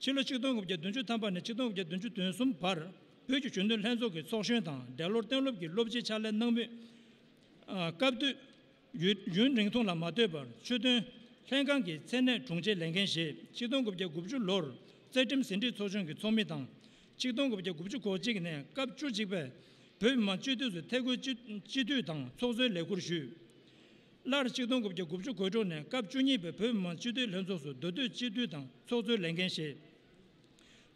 ཕྱི་ལོ་ཆིག་སྟོང་དགུ་བརྒྱ་བདུན་ཅུ་ཐམ་པ་ནས་ཆིག་སྟོང་དགུ་བརྒྱ་བདུན་ཅུ་དོན་གསུམ་བར་བོད་ཀྱི་གཞོན་ནུ་ལྷན་ཚོགས་ཀྱི་ཚོགས་གཞོན་དང་འབྲེལ་ལོར་གཏན་སློབ་ཀྱི་སློབ་སྤྱིའི་ཕྱག་ལས་གནང་མུས། ཨ། སྐབས་དུས་ཡུན་ཡུན་རིང་ཐུང་ལ་མ་ལྟོས་པར་ཆོས་དོན་ལྷན་ཁང་གི་མཚན་གནས་དྲུང་ཆེའི་ལས་འགན་བཞེས། ཆིག་སྟོང་དགུ་བརྒྱ་དགུ་བཅུ་ལོར་རྩ་ཁྲིམས་ཟིན་བྲིས་ཚོགས་ཆུང་གི་ཚོགས་མི་དང་། ཆིག་སྟོང་དགུ་བརྒྱ་དགུ་བཅུ་གོ་གཅིག་ནས་སྐབས་བཅུ་གཅིག་པའི་བོད་མི་མང་སྤྱི་འཐུས་སུ་ཐད་བསྐོའི་སྤྱི་སྤྱི་འཐུས་དང་ཚོགས་གཙོའི་ལས་ཁུར་ཞུས། སླར་ཆིག་སྟོང་དགུ་བརྒྱ་དགུ་བཅུ་གོ་དྲུག་ནས་སྐབས་བཅུ་གཉིས་པའི་བོད་མི་མང་སྤྱི་འཐུས་ལྷན་ཚོགས་སུ་མདོ་སྟོད་སྤྱི་འཐུས་དང་ཚོགས་གཙོའི་ལས་འགན་བཞེས།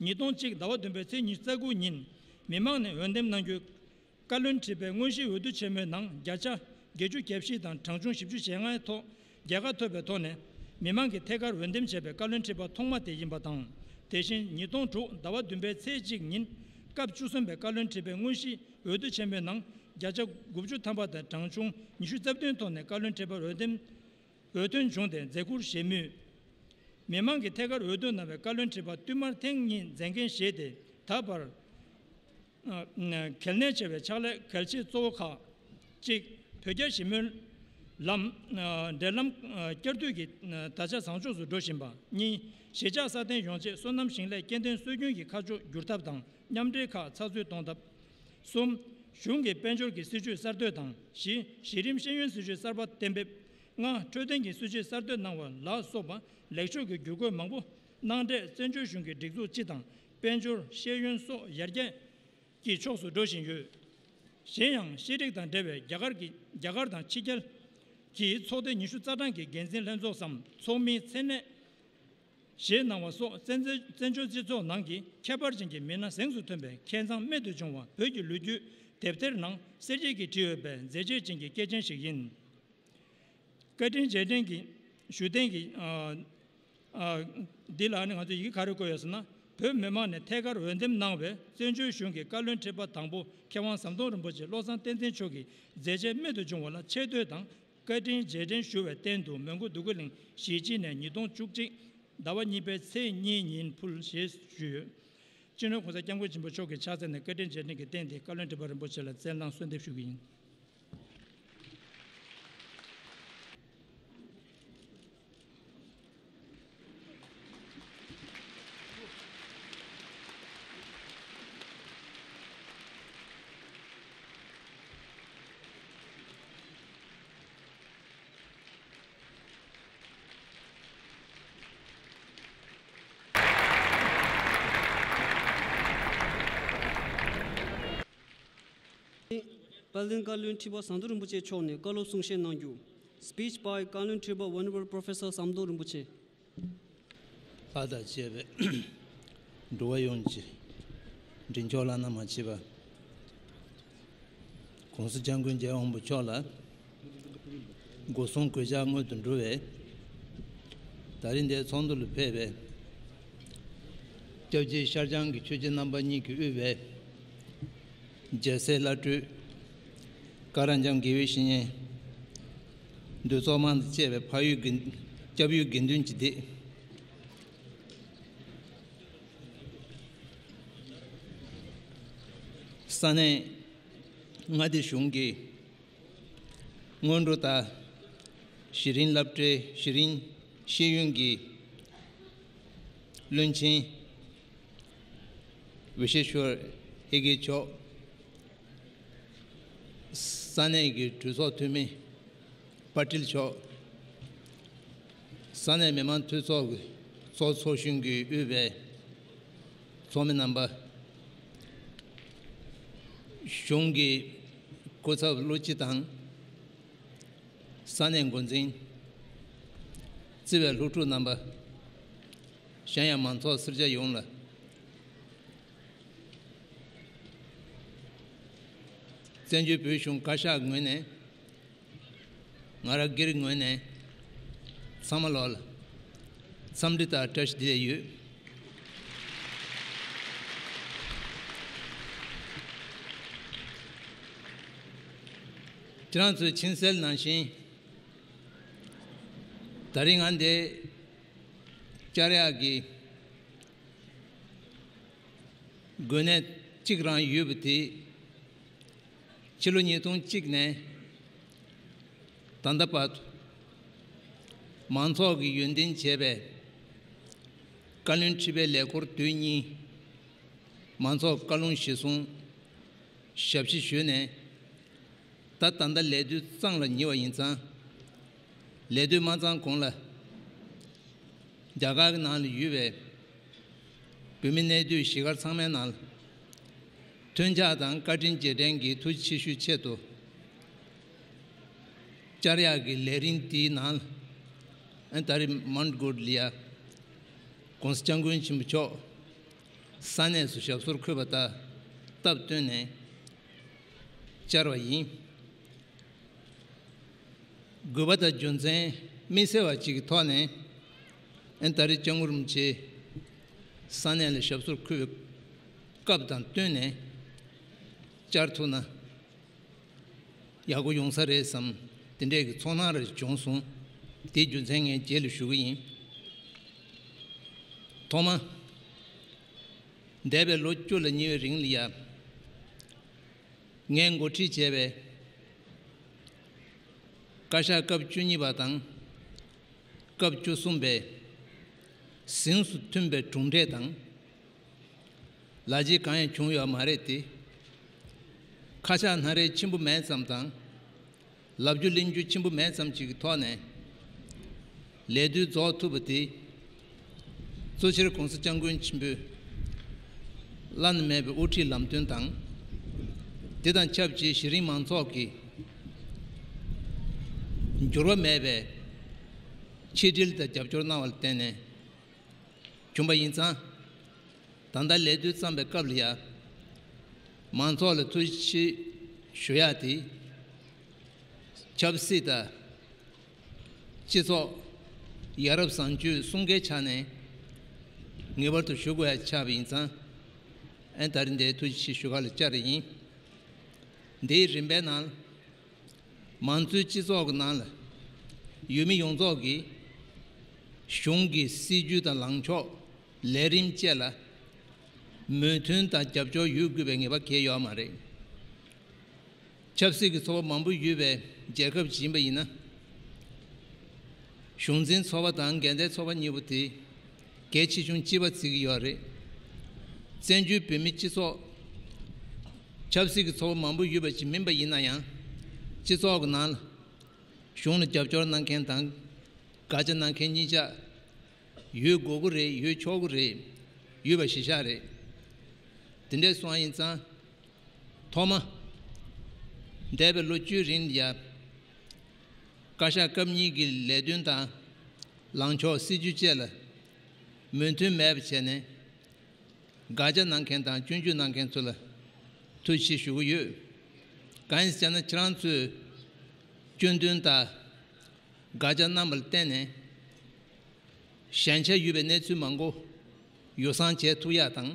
ཉིས་སྟོང་གཅིག་ཟླ་བ་བདུན་པའི་ཚེས་ཉི་ཤུ་རྩ་དགུ་ཉིན་མི་མང་ནས་འོས་འདེམས་གནང་རྒྱུའི་བཀའ་བློན་ཁྲི་པའི་དངོས་གཞིའི་འོས་བསྡུ་ཆེན་མོའི་ནང་བརྒྱ་ཆ་བརྒྱད་ཅུ་གྱ་བཞི་དང་གྲངས་ཆུང་བཞི་བཅུ་ཞེ་ལྔའི་ཐོག་རྒྱལ་ཁ་ཐོབ་པའི་ཐོག་ནས་མི་མང་གིས་ཐད་ཀར་འོས་འདེམས་བྱས་པའི་བཀའ་བློན་ཁྲི་པ་ཐོག་མ་དེ་ཡིན་པ་དང་། དེ་བཞིན་ཉིས་སྟོང་དྲུག་ཟླ་བ་བདུན་པའི་ཚེས་གཅིག་ཉིན་སྐབས་བཅུ་གསུམ་པའི་བཀའ་བློན་ཁྲི་པའི་དངོས་གཞིའི་འོས་བསྡུ་ཆེན་མོའི་ནང་བརྒྱ་ཆ་དགུ་བཅུ་ཐམ་པ་དང་གྲངས་ཆུང་ཉི་ཤུ་རྩ་བདུན་ཐོག་ནས་བཀའ་བློན་ཁྲི་པར་འོས་འདེམས་འོས་ཐོན་བྱུང་སྟེ་མཛད་ཁུར་བཞེས་མུས། མི་མང་གིས་ཐད་ཀར་འོས་བསྡུ་གནང་བའི་བཀའ་བློན་ཁྲི་པ་བསྟུད་མར་ཐེངས་གཉིས་མཛད་འགན་བཞེས་ཏེ་ད་བར། ཨ། གལ་གནད་ཆེ་བའི་ཕྱག་ལས་གལ་ཆེ་གཙོ་བོ་ཁག་ཅིག་བོད་རྒྱ་ཞི་མོལ་ལམ། ཨ། འབྲེལ་ལམ། ཨ། བསྐྱར་མཐུད་ཀྱི། ཨ། དར་ཆ་བཟང་ཕྱོགས་སུ་འགྲོ་བཞིན་པ། གཉིས། གཞིས་ཆགས་སྲ་བརྟན་ཡོང་ཆེད་སོ་ནམ་ཞིང་ལས་སྐྱེ་ལྡན་སྲོལ་རྒྱུན་གྱི་ཁ་ཕྱོགས་བསྒྱུར་ཐབས་དང་མཉམ་འབྲེལ་ཁག་ཚགས་ཚུད་གཏོང་ཐབས། གསུམ། གཞུང་གི་དཔལ་འབྱོར་གྱི་སྲིད་ཇུས་གསར་གཏོད་དང་། བཞི། གཞི་རིམ་ཤེས་ཡོན་སྲིད་ཇུས་གསར་པ་གཏན་འབེབས། ལྔ། འཕྲོད་བསྟེན་གྱི་སྲིད་ཇུས་གསར་གཏོད་གནང་བ་ལ་སོགས་པ་ལེགས་ཕྱོགས་ཀྱི་བསྒྱུར་བཀོད་མང་པོ་གནང་འཕྲལ་བཙན་བྱོལ་གཞུང་གི་སྒྲིག་འཛུགས་སྤྱི་དང་དཔལ་འབྱོར། ཤེས་ཡོན་སོགས་ཡར་རྒྱས་ཀྱི་ཕྱོགས་སུ་འགྲོ་བཞིན་ཡོད། གཞན་ཡང་ཤེས་རིག་དང་འབྲེལ་བའི་རྒྱ་གར་གྱི་རྒྱ་གར་དང་ཕྱི་རྒྱལ་གྱི་ཚོགས་སྡེ་ཉི་ཤུ་རྩ་གྲངས་ཀྱི་འགན་འཛིན་ལྷན་ཚོགས་སམ་ཚོགས་མིའི་མཚན་གནས་བཞེས་གནང་བ་སོགས་བཙན་བཙན་བྱོལ་སྤྱི་ཚོགས་ནང་གི་ཁྱད་པར་ཅན་གྱི་མི་སྣ་གཟེངས་སུ་ཐོན་པའི་མཁས་མཛངས་རྨད་དུ་བྱུང་བ་བོད་ཀྱི་ལོ་རྒྱུས་དེབ་ཐེར་ནང་གསལ་བྱེད་ཀྱིས་བྲིས་ཡོད་པའི་མཛད་རྗེས་ཅན་གྱི་སྐྱེས་ཆེན་ཞིག་ཡིན། བཀའ་དྲིན་རྗེས་དྲན་གྱི་ཞུ་རྟེན་གྱི། ཨ། ཨ། འདི་ལ་ནི་ང་ཚོས་ཡི་གེ་ག་རེ་བཀོད་ཡོད་ཟེར་ན། བོད་མི་མང་ནས་ཐད་ཀར་འོས་འདེམས་གནང་བའི་བཙན་བྱོལ་གཞུང་གི་བཀའ་བློན་ཁྲི་པ་དང་པོ་མཁས་དབང་ཟམ་གདོང་རིན་པོ་ཆེ་བློ་བཟང་བསྟན་འཛིན་མཆོག་གི་མཛད་རྗེས་རྨད་དུ་བྱུང་བ་ལ་ཆེ་བསྟོད་དང་བཀའ་དྲིན་རྗེས་དྲན་ཞུ་བའི་རྟེན་དུ་མོན་གྷོ་འདོད་རྒུ་གླིང་གཞིས་སྤྱི་ནས་ཉིས་སྟོང་བཅུ་གཅིག་ཟླ་བ་གཉིས་པའི་ཚེས་གཉིས་ཉིན་ཕུལ་ཞེས་ཞུས་ཡོད། སྤྱི་ནོར་༸གོང་ས་༸སྐྱབས་མགོན་ཆེན་པོ་མཆོག་གི་ཕྱག་འཚལ་ནས་བཀའ་དྲིན་རྗེས་དྲན་གྱི་རྟེན་དེ་བཀའ་བློན་ཁྲི་པ་རིན་པོ་ཆེ་ལ་སྩལ་གནང་གསོལ་འདེབས་ཞུ་གི་ཡིན། དཔལ་ལྡན་བཀའ་བློན་ཁྲི་པ་ཟམ་གདོང་རིན་པོ་ཆེ་མཆོག་ནས་བཀའ་སློབ་གསུང་བཤད་གནང་རྒྱུ། Speech by Kalun Tripa Venerable Professor Samdo Rinpoche. ལྷ་དང་བཅས་པའི་འགྲོ་བ་ཡོངས་ཀྱི་འདྲེན་མཆོག་བླ་ན་མ་མཆིས་པ། ༸གོང་ས་༸སྐྱབས་མགོན་རྒྱལ་བ་དབང་པོ་མཆོག་ལ་སྒོ་གསུམ་གུས་ཕྱག་སྔོན་དུ་འགྲོ་བའི་ད་རིང་འདིར་ཚོགས་འདུ་ལ་ཕེབས་པའི་སྐྱབས་རྗེ་ཤར་བྱང་གི་ཆོས་རྗེ་རྣམ་པ་གཉིས་ཀྱིས་དབུས་པའི་རྒྱལ་སྲས་བླ་སྤྲུལ་ཀ་ར་འཇམ་དགེ་བའི་བཤེས་གཉེན། འདུས་ཚོགས་དམངས་དང་བཅས་པའི་ཕ་ཡུལ་དགེ་སྐྱབས་ཡུལ་དགེ་འདུན་གྱི་སྡེ། ས་གནས་མངའ་སྡེ་གཞུང་གི་སྔོན་འགྲོ་དང་གཞི་རིམ་སློབ་གྲྭའི་གཞི་རིམ་ཤེས་ཡོན་གྱི་བློན་ཆེན་འོས་གཞིར་བཞུགས་ཡི་གེ་མཆོག་ས་གནས་ཀྱི་གྲོས་ཚོགས་འཐུས་མི་པ་ཊིལ་མཆོག་ས་གནས་མི་མང་འཐུས་ཚོགས་ཀྱི་ཚོགས་ཚོགས་གཞོན་གྱིས་དབུས་པའི་ཚོགས་མི་རྣམ་པ། གཞུང་གི་སྐུ་ཚབ་བློ་སྤྱི་དང་། ས་གནས་འགོ་འཛིན། བརྩི་བའི་སློབ་ཕྲུག་རྣམ་པ། གཞན་ཡང་མང་ཚོགས་སེར་སྐྱ་ཡོངས་ལ། བཙན་བྱོལ་བོད་གཞུང་བཀའ་ཤག་ངོས་ནས། ང་རང་སྒེར་ངོས་ནས། ཚང་མ་ལོག་ལ། འཚམས་འདྲི་དང་བཀྲ་ཤིས་བདེ་ལེགས་ཡོད། ཁྱེད་རང་ཚོས་མཁྱེན་གསལ་ནང་བཞིན། ད་རིང་ང་འདི་བཅར་ཡག་གི་དགོས་གནད་གཅིག་རང་ཡོད་པ་དེ། ཕྱི་ལོ་ཉིས་སྟོང་གཅིག་ནས་ད་ལྟ་བར་དུ་མང་ཚོགས་ཀྱི་ཡོན་ཏན་བྱས་པའི་བཀའ་བློན་ཁྲི་པའི་ལས་འཁོར་དུས་གཉིས། མང་ཚོགས་བཀའ་ལུང་གཞི་བཟུང་ཞབས་ཕྱི་ཞུས་ནས། ད་ད་ལྟ་ལས་དུས་གཙང་ལ་ཉེ་བ་ཡིན་ཙང་། ལས་དུས་མ་གཙང་གོང་ལ་རྒྱ་གར་གྱི་ནང་ལ་ཡོད་པའི་བོད་མི་གནས་སྡོད་གཞིས་སྒར་ཚང་མའི་ནང་ལ་མཐུན་ཕྱག་དང་བཀའ་དྲིན་རྗེས་དྲན་གྱི་ཐུགས་རྗེ་ཆེ་ཞུའི་ཆེད་དུ། བཅར་ཡག་གི་ལས་རིམ་དེའི་ནང་ལ་ཨ་ད་རེས་མོན་གྷོ་ལ་ཡ་༸གོང་ས་༸སྐྱབས་མགོན་ཆེན་པོ་མཆོག་ས་གནས་སུ་ཞབས་སོར་འཁོད་པ་དང་སྟབས་བསྟུན་ནས་བཅར་བ་ཡིན། དགོས་པ་དང་རྒྱུ་མཚན་དམིགས་བསལ་བ་ཅིག་གི་ཐོག་ནས་ཨ་ད་རེས་སྐྱབས་མགོན་རིན་པོ་ཆེ་ས་གནས་ལ་ཞབས་སོར་འཁོད་པའི་སྐབས་དང་བསྟུན་ནས་བཅར་ཐུབ་ན། ཡག་པོ་ཡོང་ས་རེད་བསམ། དེ་འདྲས་ཀྱི་ཚོར་སྣང་རེ་བྱུང་སོང་། དེའི་རྒྱུ་མཚན་ངས་རྗེས་ལ་ཞུ་གི་ཡིན། ཐོག་མ། འདས་པའི་ལོ་བཅུ་ལ་ཉེ་བའི་རིང་ལ་ཡ། ངས་འགོ་ཁྲིད་བྱས་པའི་བཀའ་ཤག་སྐབས་བཅུ་གཉིས་པ་དང་སྐབས་བཅུ་གསུམ་པའི་གཟེངས་སུ་ཐོན་པའི་གྲུབ་འབྲས་དང་། ལ་རྒྱ་གང་ཡང་བྱུང་ཡོད་མ་རེད་དེ། ཁ་ཆག་སྣ་རལ་ཆེན་པོ་མེད་ཙམ་དང་། ལབ་རྒྱུ་གླེང་རྒྱུ་ཆེན་པོ་མེད་ཙམ་ཅིག་གི་ཐོག་ནས་ལས་དུས་རྫོགས་ཐུབ་པ་དེ། གཙོ་ཆེར་༸གོང་ས་༸སྐྱབས་མགོན་ཆེན་པོས་བླ་ན་མེད་པའི་དབུ་ཁྲིད་ལམ་སྟོན་དང་། དེ་དང་ཆབས་ཅིག་གཞི་རིམ་མང་ཚོགས་ཀྱིས་འགྱུར་བ་མེད་པའི་ཆིག་སྒྲིལ་དང་རྒྱབ་སྐྱོར་གནང་བ་ལ་བརྟེན་ནས་བྱུང་བ་ཡིན་ཙང་། ད་ལྟ་ལས་དུས་བརྩམས་པའི་སྐབས་ལ་ཡ། མང་ཚོགས་ལ་ཐུགས་རྗེ་ཆེ་ཞུ་ཡག་དེ། ཆབ་སྲིད་དང་། སྤྱི་ཚོགས། ཡ་རབས་བཟང་སྤྱོད་གསུམ་ཀའི་ཆ་ནས་ངེས་པར་དུ་ཞུ་དགོས་ཡ་ཆགས་པ་ཡིན་ཙང་། ཨན་ད་རིང་འདིར་ཐུགས་རྗེ་ཆེ་ཞུ་ག་ལ་བཅར་བ་ཡིན། འདིའི་རིམ་པའི་ནང་། མང་གཙོའི་སྤྱི་ཚོགས་ཀྱི་ནང་ལ་ཡུལ་མི་ཡོངས་རྫོགས་ཀྱིས་གཞུང་གི་སྲིད་ཇུས་དང་ལངས་ཕྱོགས། ལས་རིམ་བཅས་ལ་མོས་མཐུན་དང་རྒྱབ་སྐྱོར་ཡོད་དགོས་པའི་ངེས་པ་གང་ཡང་ཡོད་མ་རེད། ཆབ་སྲིད་ཀྱི་ཚོགས་པ་མང་པོ་ཡོད་པའི་རྒྱལ་ཁབ་ཅིག་ཡིན་པ་ཡིན་ན། གཞུང་འཛིན་ཚོགས་པ་དང་འགན་བདག་ཚོགས་པ་གཉིས་པོ་དེ་གལ་ཆེ་ཆུང་གཅིག་པ་བརྩི་གི་ཡོད་རེད། བཙན་བྱོལ་བོད་མིའི་སྤྱི་ཚོགས་ཆབ་སྲིད་ཀྱི་ཚོགས་པ་མང་པོ་ཡོད་པ་ཅིག་མིན་པ་ཡིན་ན་ཡང་། སྤྱི་ཚོགས་ཀྱི་ནང་ལ་གཞུང་ལ་རྒྱབ་སྐྱོར་གནང་མཁན་དང་དགག་བྱ་གནང་མཁན་གཉིས་ཆ་ཡོད་དགོས་ཀྱི་རེད། ཡོད་ཆོག་གི་རེད། ཡོད་པ་གཞིར་བཞག་རེད། དེ་འདྲས་སོང་བ་ཡིན་ཙང་། ཐོག་མ། འདས་པའི་ལོ་བཅུའི་རིང་ལ་ཡ། བཀའ་ཤག་སྐབས་གཉིས་ཀྱི་ལས་དོན་དང་། ལངས་ཕྱོགས། སྲིད་ཇུས་བཅས་ལ་མོས་མཐུན་མེད་པ་བྱས་ནས། དགག་བྱ་གནང་མཁན་དང་སྐྱོན་བརྗོད་གནང་མཁན་ཚོ་ལ་ཐུགས་རྗེ་ཆེ་ཞུ་གི་ཡོད། གང་ཡིན་ཟེར་ན་ཁྱེད་རང་ཚོས་སྐྱོན་འདོན་དང་དགག་བྱ་གནང་བ་ལ་བརྟེན་ནས། ཞན་ཆ་ཡོད་པའི་གནས་ཚུལ་མང་པོ་ཡོ་བསྲང་བྱེད་ཐུབ་ཡག་དང་།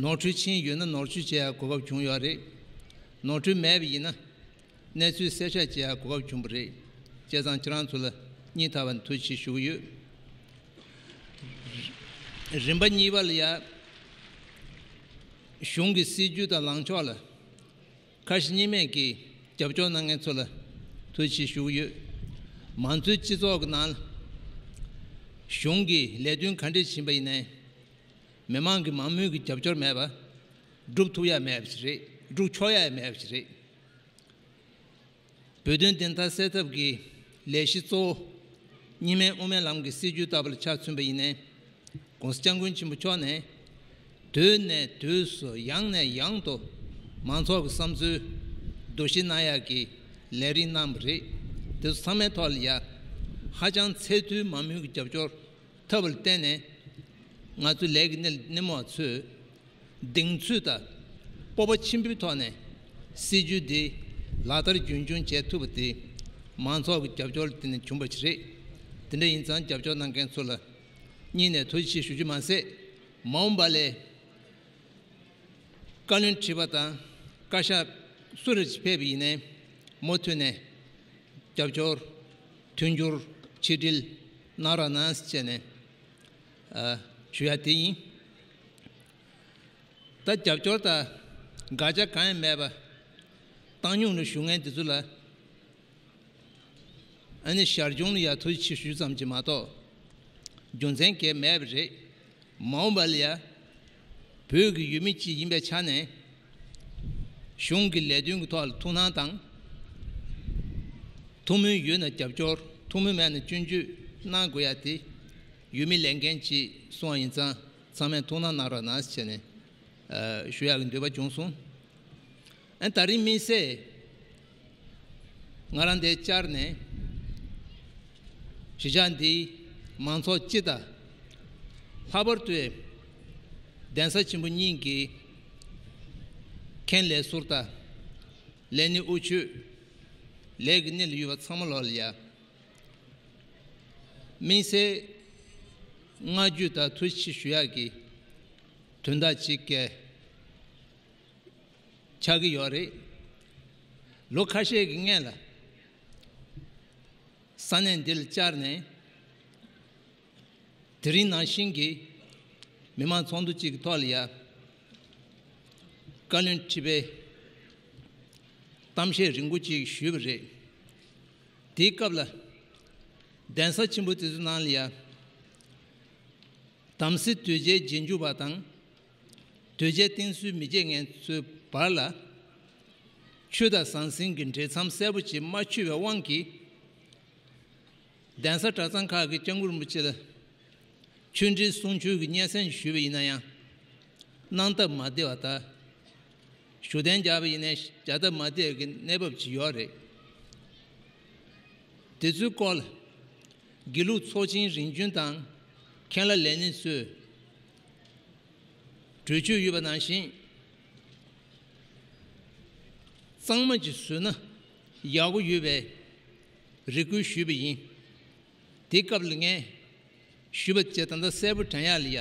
ནོར་འཁྲུལ་ཕྱིན་ཡོད་ན་ནོར་བཅོས་བྱེད་ཡག་གོ་སྐབས་བྱུང་ཡོད་རེད། ནོར་འཁྲུལ་མེད་པ་ཡིན་ན། གནས་ཚུལ་གསལ་བཤད་བྱེད་ཡག་གོ་སྐབས་བྱུང་བ་རེད། བྱས་ཙང་ཁྱེད་རང་ཚོ་ལ་སྙིང་ཐག་པ་ནས་ཐུགས་རྗེ་ཆེ་ཞུ་གི་ཡོད། རིམ་པ་གཉིས་པ་ལ་ཡ། གཞུང་གི་སྲིད་ཇུས་དང་ལངས་ཕྱོགས་ལ་ཁ་ཞེ་གཉིས་མེད་ཀྱིས་རྒྱབ་སྐྱོར་གནང་མཁན་ཚོ་ལ་ཐུགས་རྗེ་ཆེ་ཞུ་གི་ཡོད། མང་གཙོའི་སྤྱི་ཚོགས་ཀྱི་ནང་ལ་གཞུང་གིས་ལས་དོན་ག་འདྲས་ཕྱིན་པ་ཡིན་ནའི། མི་མང་གི་མང་མོས་ཀྱི་རྒྱབ་སྐྱོར་མེད་པ། སྒྲུབ་ཐུབ་ཡ་མེད་པ་ཞིག་རེད། སྒྲུབ་ཆོག་ཡ་མེད་པ་ཞིག་རེད། བོད་དོན་བདེན་མཐའ་གསལ་ཐབས་ཀྱི་ལས་གཞི་གཙོ་བོ། གཉིས་སྨན་དབུ་མའི་ལམ་གྱི་སྲིད་ཇུས་ལྟ་བུ་ལ་ཆ་མཚོན་པ་ཡིན་ནའི། ༸གོང་ས་༸སྐྱབས་མགོན་ཆེན་པོ་མཆོག་ནས། དུས་ནས་དུས་སུ་ཡང་ནས་ཡང་དུ་མང་ཚོགས་ཀྱི་བསམ་ཚུལ་འདུ་ཤེས་གནང་ཡག་གི་ལས་རིམ་གནང་བ་རེད། དེ་ཚོ་ཚང་མའི་ཐོག་ལ་ཡ་ཧ་ཅང་ཚད་མཐོའི་མང་མོས་ཀྱི་རྒྱབ་སྐྱོར་ཐོབ་པ་ལ་བརྟེན་ནས། ང་ཚོའི་ལས་ཀྱི་སྣེ་སྣེ་མོ་བ་ཚོས་གདེང་ཚོད་དང་སྤོབས་པ་ཆེན་པོའི་ཐོག་ནས་སྲིད་ཇུས་འདི་ལག་བསྟར་རྒྱུན་འཁྱོངས་བྱེད་ཐུབ་པ་དེ་མང་ཚོགས་ཀྱི་རྒྱབ་སྐྱོར་ལ་བརྟེན་ནས་བྱུང་བ་ཞིག་རེད། དེ་འདྲ་ཡིན་ཙང་རྒྱབ་སྐྱོར་གནང་མཁན་ཚོ་ལ་སྙིང་ནས་ཐུགས་རྗེ་ཆེ་ཞུ་རྒྱུ་མ་ཟད། མ་འོངས་པ་ལ་བཀའ་བློན་ཁྲི་པ་དང་བཀའ་ཤག་སུ་རེ་ཕེབས་པ་ཡིན་ནའི་མུ་མཐུད་ནས་རྒྱབ་སྐྱོར། མཐུན་འགྱུར། ཆིག་སྒྲིལ་གནང་རོགས་གནང་ཟེར་བྱས་ནས་ཨ་ཞུ་ཡ་དེ་ཡིན། ད་རྒྱབ་སྐྱོར་དང་དགག་བྱ་གང་ཡང་མེད་པ། བཏང་སྙོམས་ལ་བཞུགས་མཁན་དེ་ཚོ་ལ་ཨ་ནི་ཞར་བྱུང་ལ་ཡ་ཐུགས་རྗེ་ཆེ་ཞུ་ཙམ་གྱིས་མ་གཏོགས་རྒྱུ་མཚན་གང་ཡང་མེད་པ་རེད། མ་འོངས་པ་ལ་ཡ་བོད་ཀྱི་ཡུལ་མི་གཅིག་ཡིན་པའི་ཆ་ནས་གཞུང་གི་ལས་དོན་གྱི་ཐོག་ལ་ཐུགས་སྣང་དང་། ཐུགས་སྨོན་ཡོད་ན་རྒྱབ་སྐྱོར། ཐུགས་སྨོན་མེད་ན་སྐྱོན་བརྗོད་གནང་དགོས་ཡ་དེ་ཡུལ་མི་ལས་འགན་གཅིག་སོང་བ་ཡིན་ཙང་ཚང་མས་ཐུགས་སྣང་གནང་རོགས་གནང་ཟེར་བྱས་ནས་ཨ་ཞུ་ཡག་གི་འདོད་པ་བྱུང་སོང་། ཨ་ད་རིང་དམིགས་བསལ་ང་རང་འདིར་བཅར་ནས་གཞིས་ཆགས་འདིའི་མང་ཚོགས་སྤྱི་དང་། ལྷག་པར་དུ་གདན་ས་ཆེན་པོ་གཉིས་ཀྱི་མཁན་ལས་ཟུར་དང་། ལས་སྣེ་དབུ་ཁྱུད། ལས་ཀྱི་སྣེ་ལ་ཡོད་པ་ཚང་མ་ལོག་ལ་ཡ། དམིགས་བསལ་བསྔགས་བརྗོད་དང་ཐུགས་རྗེ་ཆེ་ཞུ་ཡག་གི་དོན་དག་ཅིག་གི་ཆགས་ཀྱི་ཡོད་རེད། ལོ་ཁ་ཤས་ཀྱི་སྔོན་ལ་ས་གནས་འདི་ལ་བཅར་ནས། དེ་རིང་ནང་བཞིན་གྱི་མི་མང་ཚོགས་འདུ་གཅིག་གི་ཐོག་ལ་ཡ་བཀའ་བློན་ཁྲི་པའི་གཏམ་བཤད་རིང་པོ་གཅིག་ཞུས་པ་རེད། དེའི་སྐབས་ལ་གདན་ས་ཆེན་པོ་དེ་ཚོའི་ནང་ལ་ཡ་དམ་སྲི་གདུལ་བྱའི་རྗེས་འཇུག་པ་དང་། གདུལ་བྱའི་བསྟེན་གསོལ་མི་བྱེད་མཁན་ཚོའི་བར་ལ་ཆོས་དང་ཟང་ཟིང་གི་འདྲེས་མཚམས་གསལ་པོ་ཅིག་མ་ཆོད་པའི་དབང་གིས། གདན་ས་གྲྭ་ཚང་ཁག་གི་སྐྱབས་མགོན་རིན་པོ་ཆེ་ལ་ཆོས་འབྲེལ་གསུང་ཆོས་ཀྱི་སྙན་སེང་ཞུས་པ་ཡིན་ན་ཡང་། གནང་སྟབས་མ་བདེ་བ་དང་། ཞུ་གཏན་བརྒྱབ་པ་ཡིན་ནའི་བཞག་སྟབས་མ་བདེ་བའི་གནས་བབ་ཅིག་ཡོད་རེད། དེ་ཚོའི་སྐོར་ལ་དགེ་ལུགས་ཚོགས་ཆེན་རིམ་བྱོན་དང་མཁན་བླ་ལས་སྣེ་ཚོས་གྲོས་ཆོད་ཡོད་པ་ནང་བཞིན། གཙང་མ་ཅིག་བཟོས་ན་ཡག་པོ་ཡོད་པའི་རེ་སྐུལ་ཞུས་པ་ཡིན། དེའི་སྐབས་ལ་ངས་ཞུས་པ་བཅས་ད་ལྟ་གསལ་པོ་དྲན་ཡག་ལ་ཡ།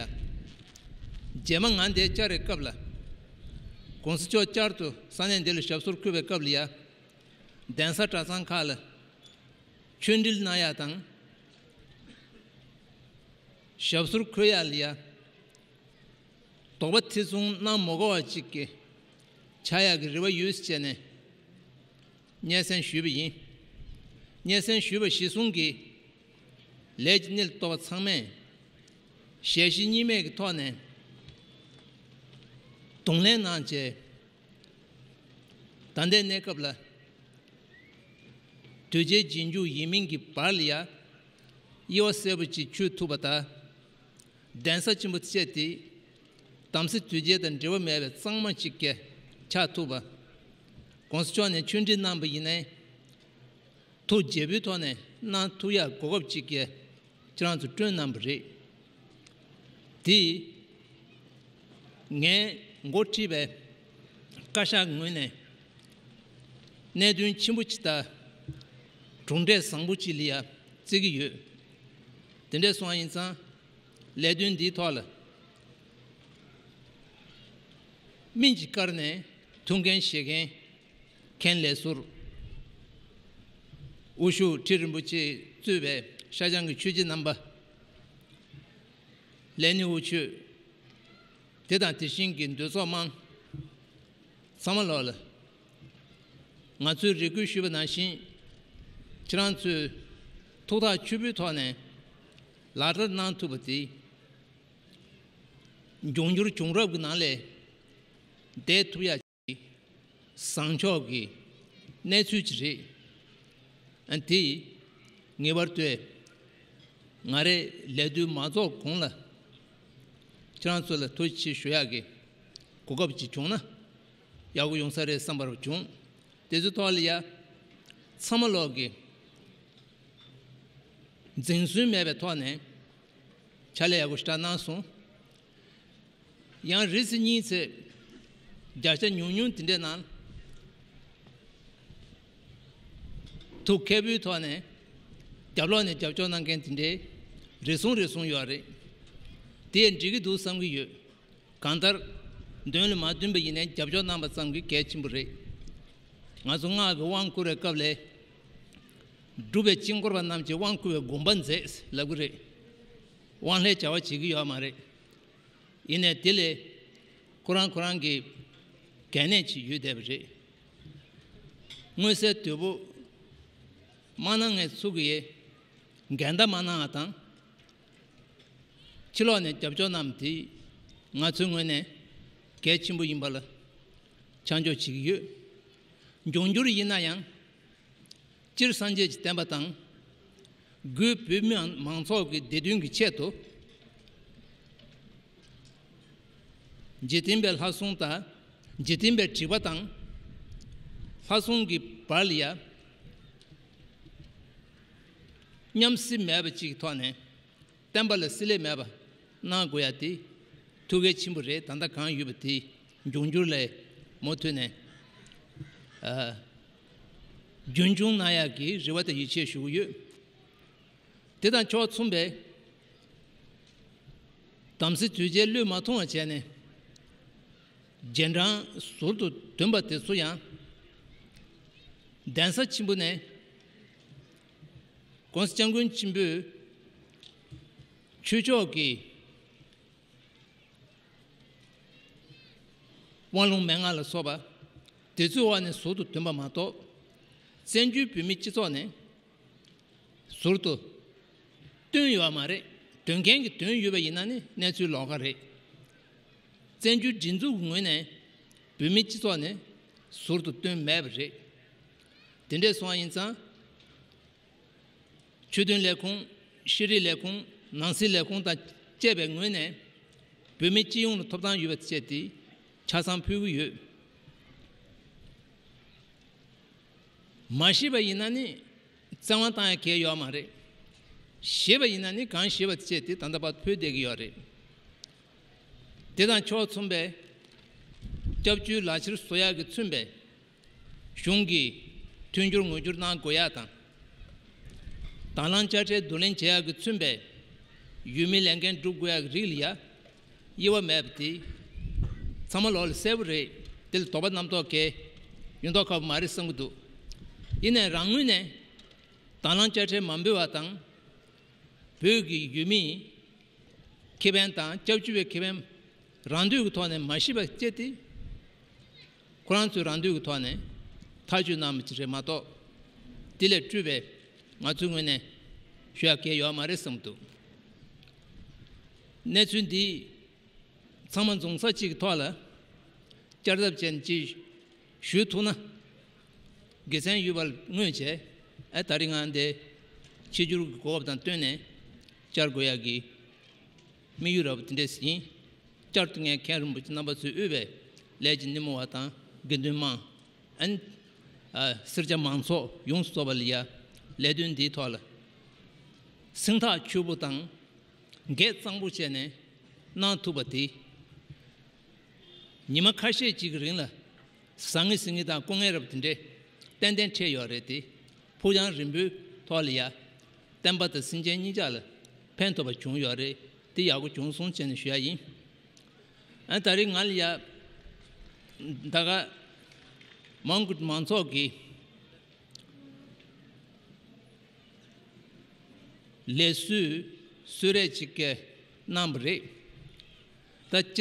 རྗེས་མ་ང་འདིར་བཅར་བའི་སྐབས་ལ། ༸གོང་ས་མཆོག་བསྐྱར་དུ་ས་གནས་འདི་ལ་ཞབས་སོར་འཁོད་པའི་སྐབས་ལ་ཡ། གདན་ས་གྲྭ་ཚང་ཁག་ལ་ཆོས་འབྲེལ་གནང་ཡག་དང་། ཞབས་སོར་འཁོད་ཡག་ལ་ཡ། དོགས་པ་ཐེ་ཚོམ་གནང་མ་དགོས་པ་ཅིག་གི་ཆགས་ཡག་གི་རེ་བ་ཡོད་ཟེར་བྱས་ནས་སྙན་སེང་ཞུས་པ་ཡིན། སྙན་སེང་ཞུས་པ་གཞིར་བཟུང་གིས་ལས་ཀྱི་སྣེ་ལ་གཏོགས་པ་ཚང་མས་ཞལ་བཞེས་གཉིས་མེད་ཀྱི་ཐོག་ནས་གདོང་ལེན་གནང་བྱས། ད་ལྟའི་གནས་སྐབས་ལ་གདུལ་བྱའི་རྗེས་འཇུག་ཡིན་མིན་གྱི་བར་ལ་ཡ་དབྱེ་བ་གསལ་པོ་ཅིག་ཕྱེ་ཐུབ་པ་དང་། གདན་ས་ཆེན་པོ་བཅས་དེ་དམ་སྲི་གདུལ་བྱ་དང་འབྲེལ་བ་མེད་པའི་གཙང་མ་ཅིག་གི་ཆགས་ཐུབ་པ། ༸གོང་ས་མཆོག་ནས་ཆོས་འབྲེལ་གནང་པ་ཡིན་ནའི་ཐུགས་དགྱེས་པོའི་ཐོག་ནས་གནང་ཐུབ་ཡག་གོ་སྐབས་ཅིག་གི་ཁྱེད་རང་ཚོ་བསྐྲུན་གནང་བ་རེད། དེ་ངས་འགོ་ཁྲིད་པའི་བཀའ་ཤག་ངོས་ནས་གནད་དོན་ཆེན་པོ་ཅིག་དང་གྲུབ་འབྲས་བཟང་པོ་ཅིག་ལ་ཡ་བརྩི་གི་ཡོད། དེ་འདྲ་སོང་བ་ཡིན་ཙང་ལས་དོན་འདིའི་ཐོག་ལ་སྨིན་གྱིས་བཀར་ནས་ཐུགས་འགན་བཞེས་མཁན་མཁན་ལས་ཟུར་དབུ་བཞུགས་ཁྲི་རིན་པོ་ཆེས་གཙོས་པའི་ཤར་བྱང་གི་ཆོས་བརྒྱུད་རྣམ་པ། ལས་སྣེ་དབུ་ཁྱུད། དེ་དང་དེ་བཞིན་གྱི་འདུས་ཚོགས་དམངས་ཚང་མ་ལོག་ལ། ང་ཚོས་རེ་སྐུལ་ཞུས་པ་ནང་བཞིན། ཁྱེད་རང་ཚོས་ཐུགས་ཐག་ཆོད་པོའི་ཐོག་ནས་ལག་བསྟར་གནང་ཐུབ་པ་དེ། འབྱུང་འགྱུར་བྱུང་རབས་ཀྱི་ནང་ལ་བསྡད་ཐུབ་ཡ། བཟང་ཕྱོགས་ཀྱི་གནས་ཚུལ་ཅིག་རེད། ཨ་དེ་ངེས་པར་དུ་ང་རའི་ལས་དུས་མ་རྫོགས་གོང་ལ་ཁྱེད་རང་ཚོ་ལ་ཐུགས་རྗེ་ཆེ་ཞུ་ཡག་གི་གོ་སྐབས་ཅིག་བྱུང་ན་ཡག་པོ་ཡོང་ས་རེད་བསམ་པ་བྱུང་། དེ་ཚོའི་ཐོག་ལ་ཡ་ཚང་མ་ལོག་གི་འཛེམ་ཟོན་མེད་པའི་ཐོག་ནས་ཕྱག་ལས་ཡག་པོ་ཞེ་དྲག་གནང་སོང་། ཡང་རེ་ཚེ་གཉིས་ཚེ་བརྒྱ་ཆ་ཉུང་ཉུང་དེ་འདྲའི་ནང་ཐུགས་མཁས་པོའི་ཐོག་ནས་རྒྱབ་ལོགས་ནས་རྒྱབ་སྐྱོར་གནང་མཁན་དེ་འདྲའི་རེ་ཟུང་རེ་ཟུང་ཡོད་རེད། དེ་འགྲིག་གི་འདུག་བསམ་གྱི་ཡོད། གང་ལྟར་འདོན་ལ་མ་འདོན་པ་ཡིན་ནའི་རྒྱབ་སྐྱོར་གནང་པ་ཙམ་གྱིས་གལ་ཆེན་པོ་རེད། ང་ཚོ་སྔགས་ཀྱི་དབང་བསྐུར་བའི་སྐབས་ལ་ སྒྲུབ་པའི་དཀྱིལ་འཁོར་པ་རྣམས་ཀྱིས་དབང་བསྐུར་བའི་དགོངས་པ་མཛད་ལབ་ཀྱི་རེད། དབང་ལྷའི་བྱ་བ་བྱེད་ཀྱི་ཡོད་མ་རེད། ཡིན་ནའི་དེ་ལས་ཁོ་རང་ཁོ་རང་གི་གལ་གནད་ཅིག་ཡོད་བསྡད་པ་རེད། མངོན་གསལ་དོད་པོ་མ་གནང་མཁན་ཚོ་གིས་འགལ་ཟླ་མ་གནང་བ་དང་། ཕྱི་ལོགས་ནས་རྒྱབ་སྐྱོར་གནང་བ་དེ་ང་ཚོའི་ངོས་ནས་གལ་ཆེན་པོ་ཡིན་པ་ལ་ཆ་འཇོག་བྱེད་ཀྱི་ཡོད། འབྱུང་འགྱུར་ཡིན་ན་ཡང་། སྤྱིར་སངས་རྒྱས་ཀྱི་བསྟན་པ་དང་། སྒོས་བོད་མི་མང་ཚོགས་ཀྱི་བདེ་དོན་གྱི་ཆེད་དུ། འཇིག་རྟེན་པའི་ལྷ་སྲུང་དང་། འཇིག་རྟེན་པའི་སྒྲིག་པ་དང་། ལྷ་སྲུང་གི་བར་ལ་ཡ། མཉམ་བསྲེས་མེད་པ་ཅིག་གི་ཐོག་ནས། བསྟན་པ་ལ་བསྲེ་ལྷད་མེད་པ་གནང་དགོས་ཡ་དེ་ཐུགས་གལ་ཆེན་པོ་རེད། ད་ལྟ་གང་ཡོད་པ་དེ་འབྱུང་འགྱུར་ལ་མུ་མཐུད་ནས་ཨ། རྒྱུན་འཁྱོངས་གནང་ཡག་གི་རེ་བ་དང་ཡིད་ཆེས་ཞུ་གི་ཡོད། དེ་དང་ཕྱོགས་མཚུངས་པའི་དམ་སྲི་དོལ་རྒྱལ་བློས་མ་ཐོངས་པ་བྱས་ནས་རྗེས་འབྲང་ཟུར་དུ་འདོན་པ་དེ་ཚོ་ཡང་གདན་ས་ཆེན་པོ་ནས། ༸གོང་ས་༸སྐྱབས་མགོན་ཆེན་པོས་ཆོས་ཕྱོགས་ཀྱི་དབང་ལུང་མན་ངག་ལ་སོགས་པ་དེ་ཚོའི་འོག་ནས་ཟུར་དུ་འདོན་པ་མ་གཏོགས། བཙན་བྱོལ་བོད་མིའི་སྤྱི་ཚོགས་ནས་ཟུར་དུ་བཏོན་ཡོད་མ་རེད། འདོན་མཁན་གྱིས་འདོན་ཡོད་པ་ཡིན་ན་ནི་གནས་ཚུལ་ལོགས་ཀ་རེད། བཙན་བྱོལ་སྒྲིག་འཛུགས་ཀྱི་ངོས་ནས་བོད་མིའི་སྤྱི་ཚོགས་ནས་ཟུར་དུ་བཏོན་མེད་པ་རེད། དེ་འདྲས་སོང་བ་ཡིན་ཙང་། ཆོས་དོན་ལས་ཁུངས། ཤེས་རིག་ལས་ཁུངས། ནང་སྲིད་ལས་ཁུངས་དང་བཅས་པའི་ངོས་ནས་བོད་མི་སྤྱི་ཡོངས་ལ་ཐོབ་ཐང་ཡོད་པ་བཅས་ཏེ་ཆ་ཚང་ཕུལ་གྱི་ཡོད། མ་ཤེས་པ་ཡིན་ན་ནི་བཙན་དབང་བཏང་ཡ་གལ་ཡོད་མ་རེད། ཤེས་པ་ཡིན་ན་ནི་གང་ཤེས་པ་བཅས་ཏེ་ད་ལྟ་བར་ཕུལ་བསྡད་ཀྱི་ཡོད་རེད། དེ་དང་ཕྱོགས་མཚུངས་པའི་སྐྱབས་བཅོལ་ལག་ཁྱེར་བཟོ་ཡག་གིས་མཚོན་པའི་གཞུང་གིས་མཐུན་འགྱུར་ངོས་སྒྱུར་གནང་དགོས་ཡག་དང་། དང་བླངས་དཔྱ་ཁྲལ་བསྡུ་ལེན་བྱེད་ཡག་གིས་མཚོན་པའི་ཡུལ་མིའི་ལས་འགན་སྒྲུབ་དགོས་ཡག་གི་རིགས་ལ་ཡ་དབྱེ་བ་མེད་པ་དེ་ཚང་མ་ལོག་ལ་གསལ་པོ་རེད། དེ་ལ་དོགས་པ་རྣམ་རྟོག་གས་ཡོང་མདོག་ཁ་པོ་མ་རེད་བསམ་གྱི་འདུག་ཡིན་ནའི་རང་ངོས་ནས་དང་བླངས་དཔྱ་ཁྲལ་མ་འབུལ་བ་དང་། བོད་ཀྱི་ཡུལ་མིའི་ཁེ་ཕན་དང་སྐྱབས་བཅོལ་བའི་ཁེ་ཕན་རང་འདོད་ཀྱི་ཐོག་ནས་མ་ཤེས་པ་བཅས་ཏེ། ཁོ་རང་ཚོས་རང་འདོད་ཀྱི་ཐོག་ནས་ཐག་གཅོད་གནང་བ་ཅིག་རེད་མ་གཏོགས། དེ་ལས་སྤྲོས་པའི་ང་ཚོའི་ངོས་ནས་ཞུ་ཡག་གལ་ཡོད་མ་རེད་བསམ་འདུག་གནས་ཚུལ་འདི་ཚང་མ་འཛོམས་ས་གཅིག་གི་ཐོག་ལ་བསྐྱར་ཟློས་བྱས་ནས་ཅིག་ཞུ་ཐུབ་ན། དགེ་མཚན་ཡོད་པར་མངོན་བྱས། ཨ་ད་རིང་ང་འདི་ཆིབས་བསྒྱུར་གྱི་གོ་སྐབས་དང་བསྟུན་ནས་བཅར་དགོས་ཡག་གི་དམིགས་ཡུལ་ར་བ་དེ་འདྲས་ཡིན། བསྐྱར་དུ་ངས་མཁན་རིན་པོ་ཆེ་རྣམ་པ་ཚོས་དབུས་པའི་ལས་ཀྱི་སྣེ་མོ་བ་དང་དགེ་འདུན་དམངས། ཨན། ཨ། སེར་སྐྱ་མང་ཚོགས་ཡོངས་སུ་རྫོགས་པ་ལ་ཡ་ལས་དོན་འདིའི་ཐོག་ལ་སེམས་ཐག་ཆོད་པོ་དང་། འགན་གཙང་པོ་བྱས་ནས་གནང་ཐུབ་པ་དེ། ཉི་མ་ཁ་ཤས་ཅིག་གི་རིང་ལ་ཟང་ངེ་ཟིང་ངེ་དང་སྐུ་ངལ་རབ་དེ་འདྲས་ཏན་ཏན་འཕྲད་ཡོད་རེད་དེ། ཕུགས་རྒྱང་རིང་པོའི་ཐོག་ལ་ཡ། བསྟན་པ་དང་སེམས་ཅན་གཉིས་ཆ་ལ་ཕན་ཐོགས་པ་བྱུང་ཡོད་རེད་དེ། ཡག་པོ་བྱུང་སོང་བྱས་ནས་ཞུ་ཡ་ཡིན། ཨ་ད་རེས་ང་ལ་ཡ། ད་ག་མང་གུ་མང་ཚོགས་ཀྱི་ལས་གསོལ་གསོལ་རས་ཅིག་ག་གནང་བ་རེད། ད་སྤྱིར།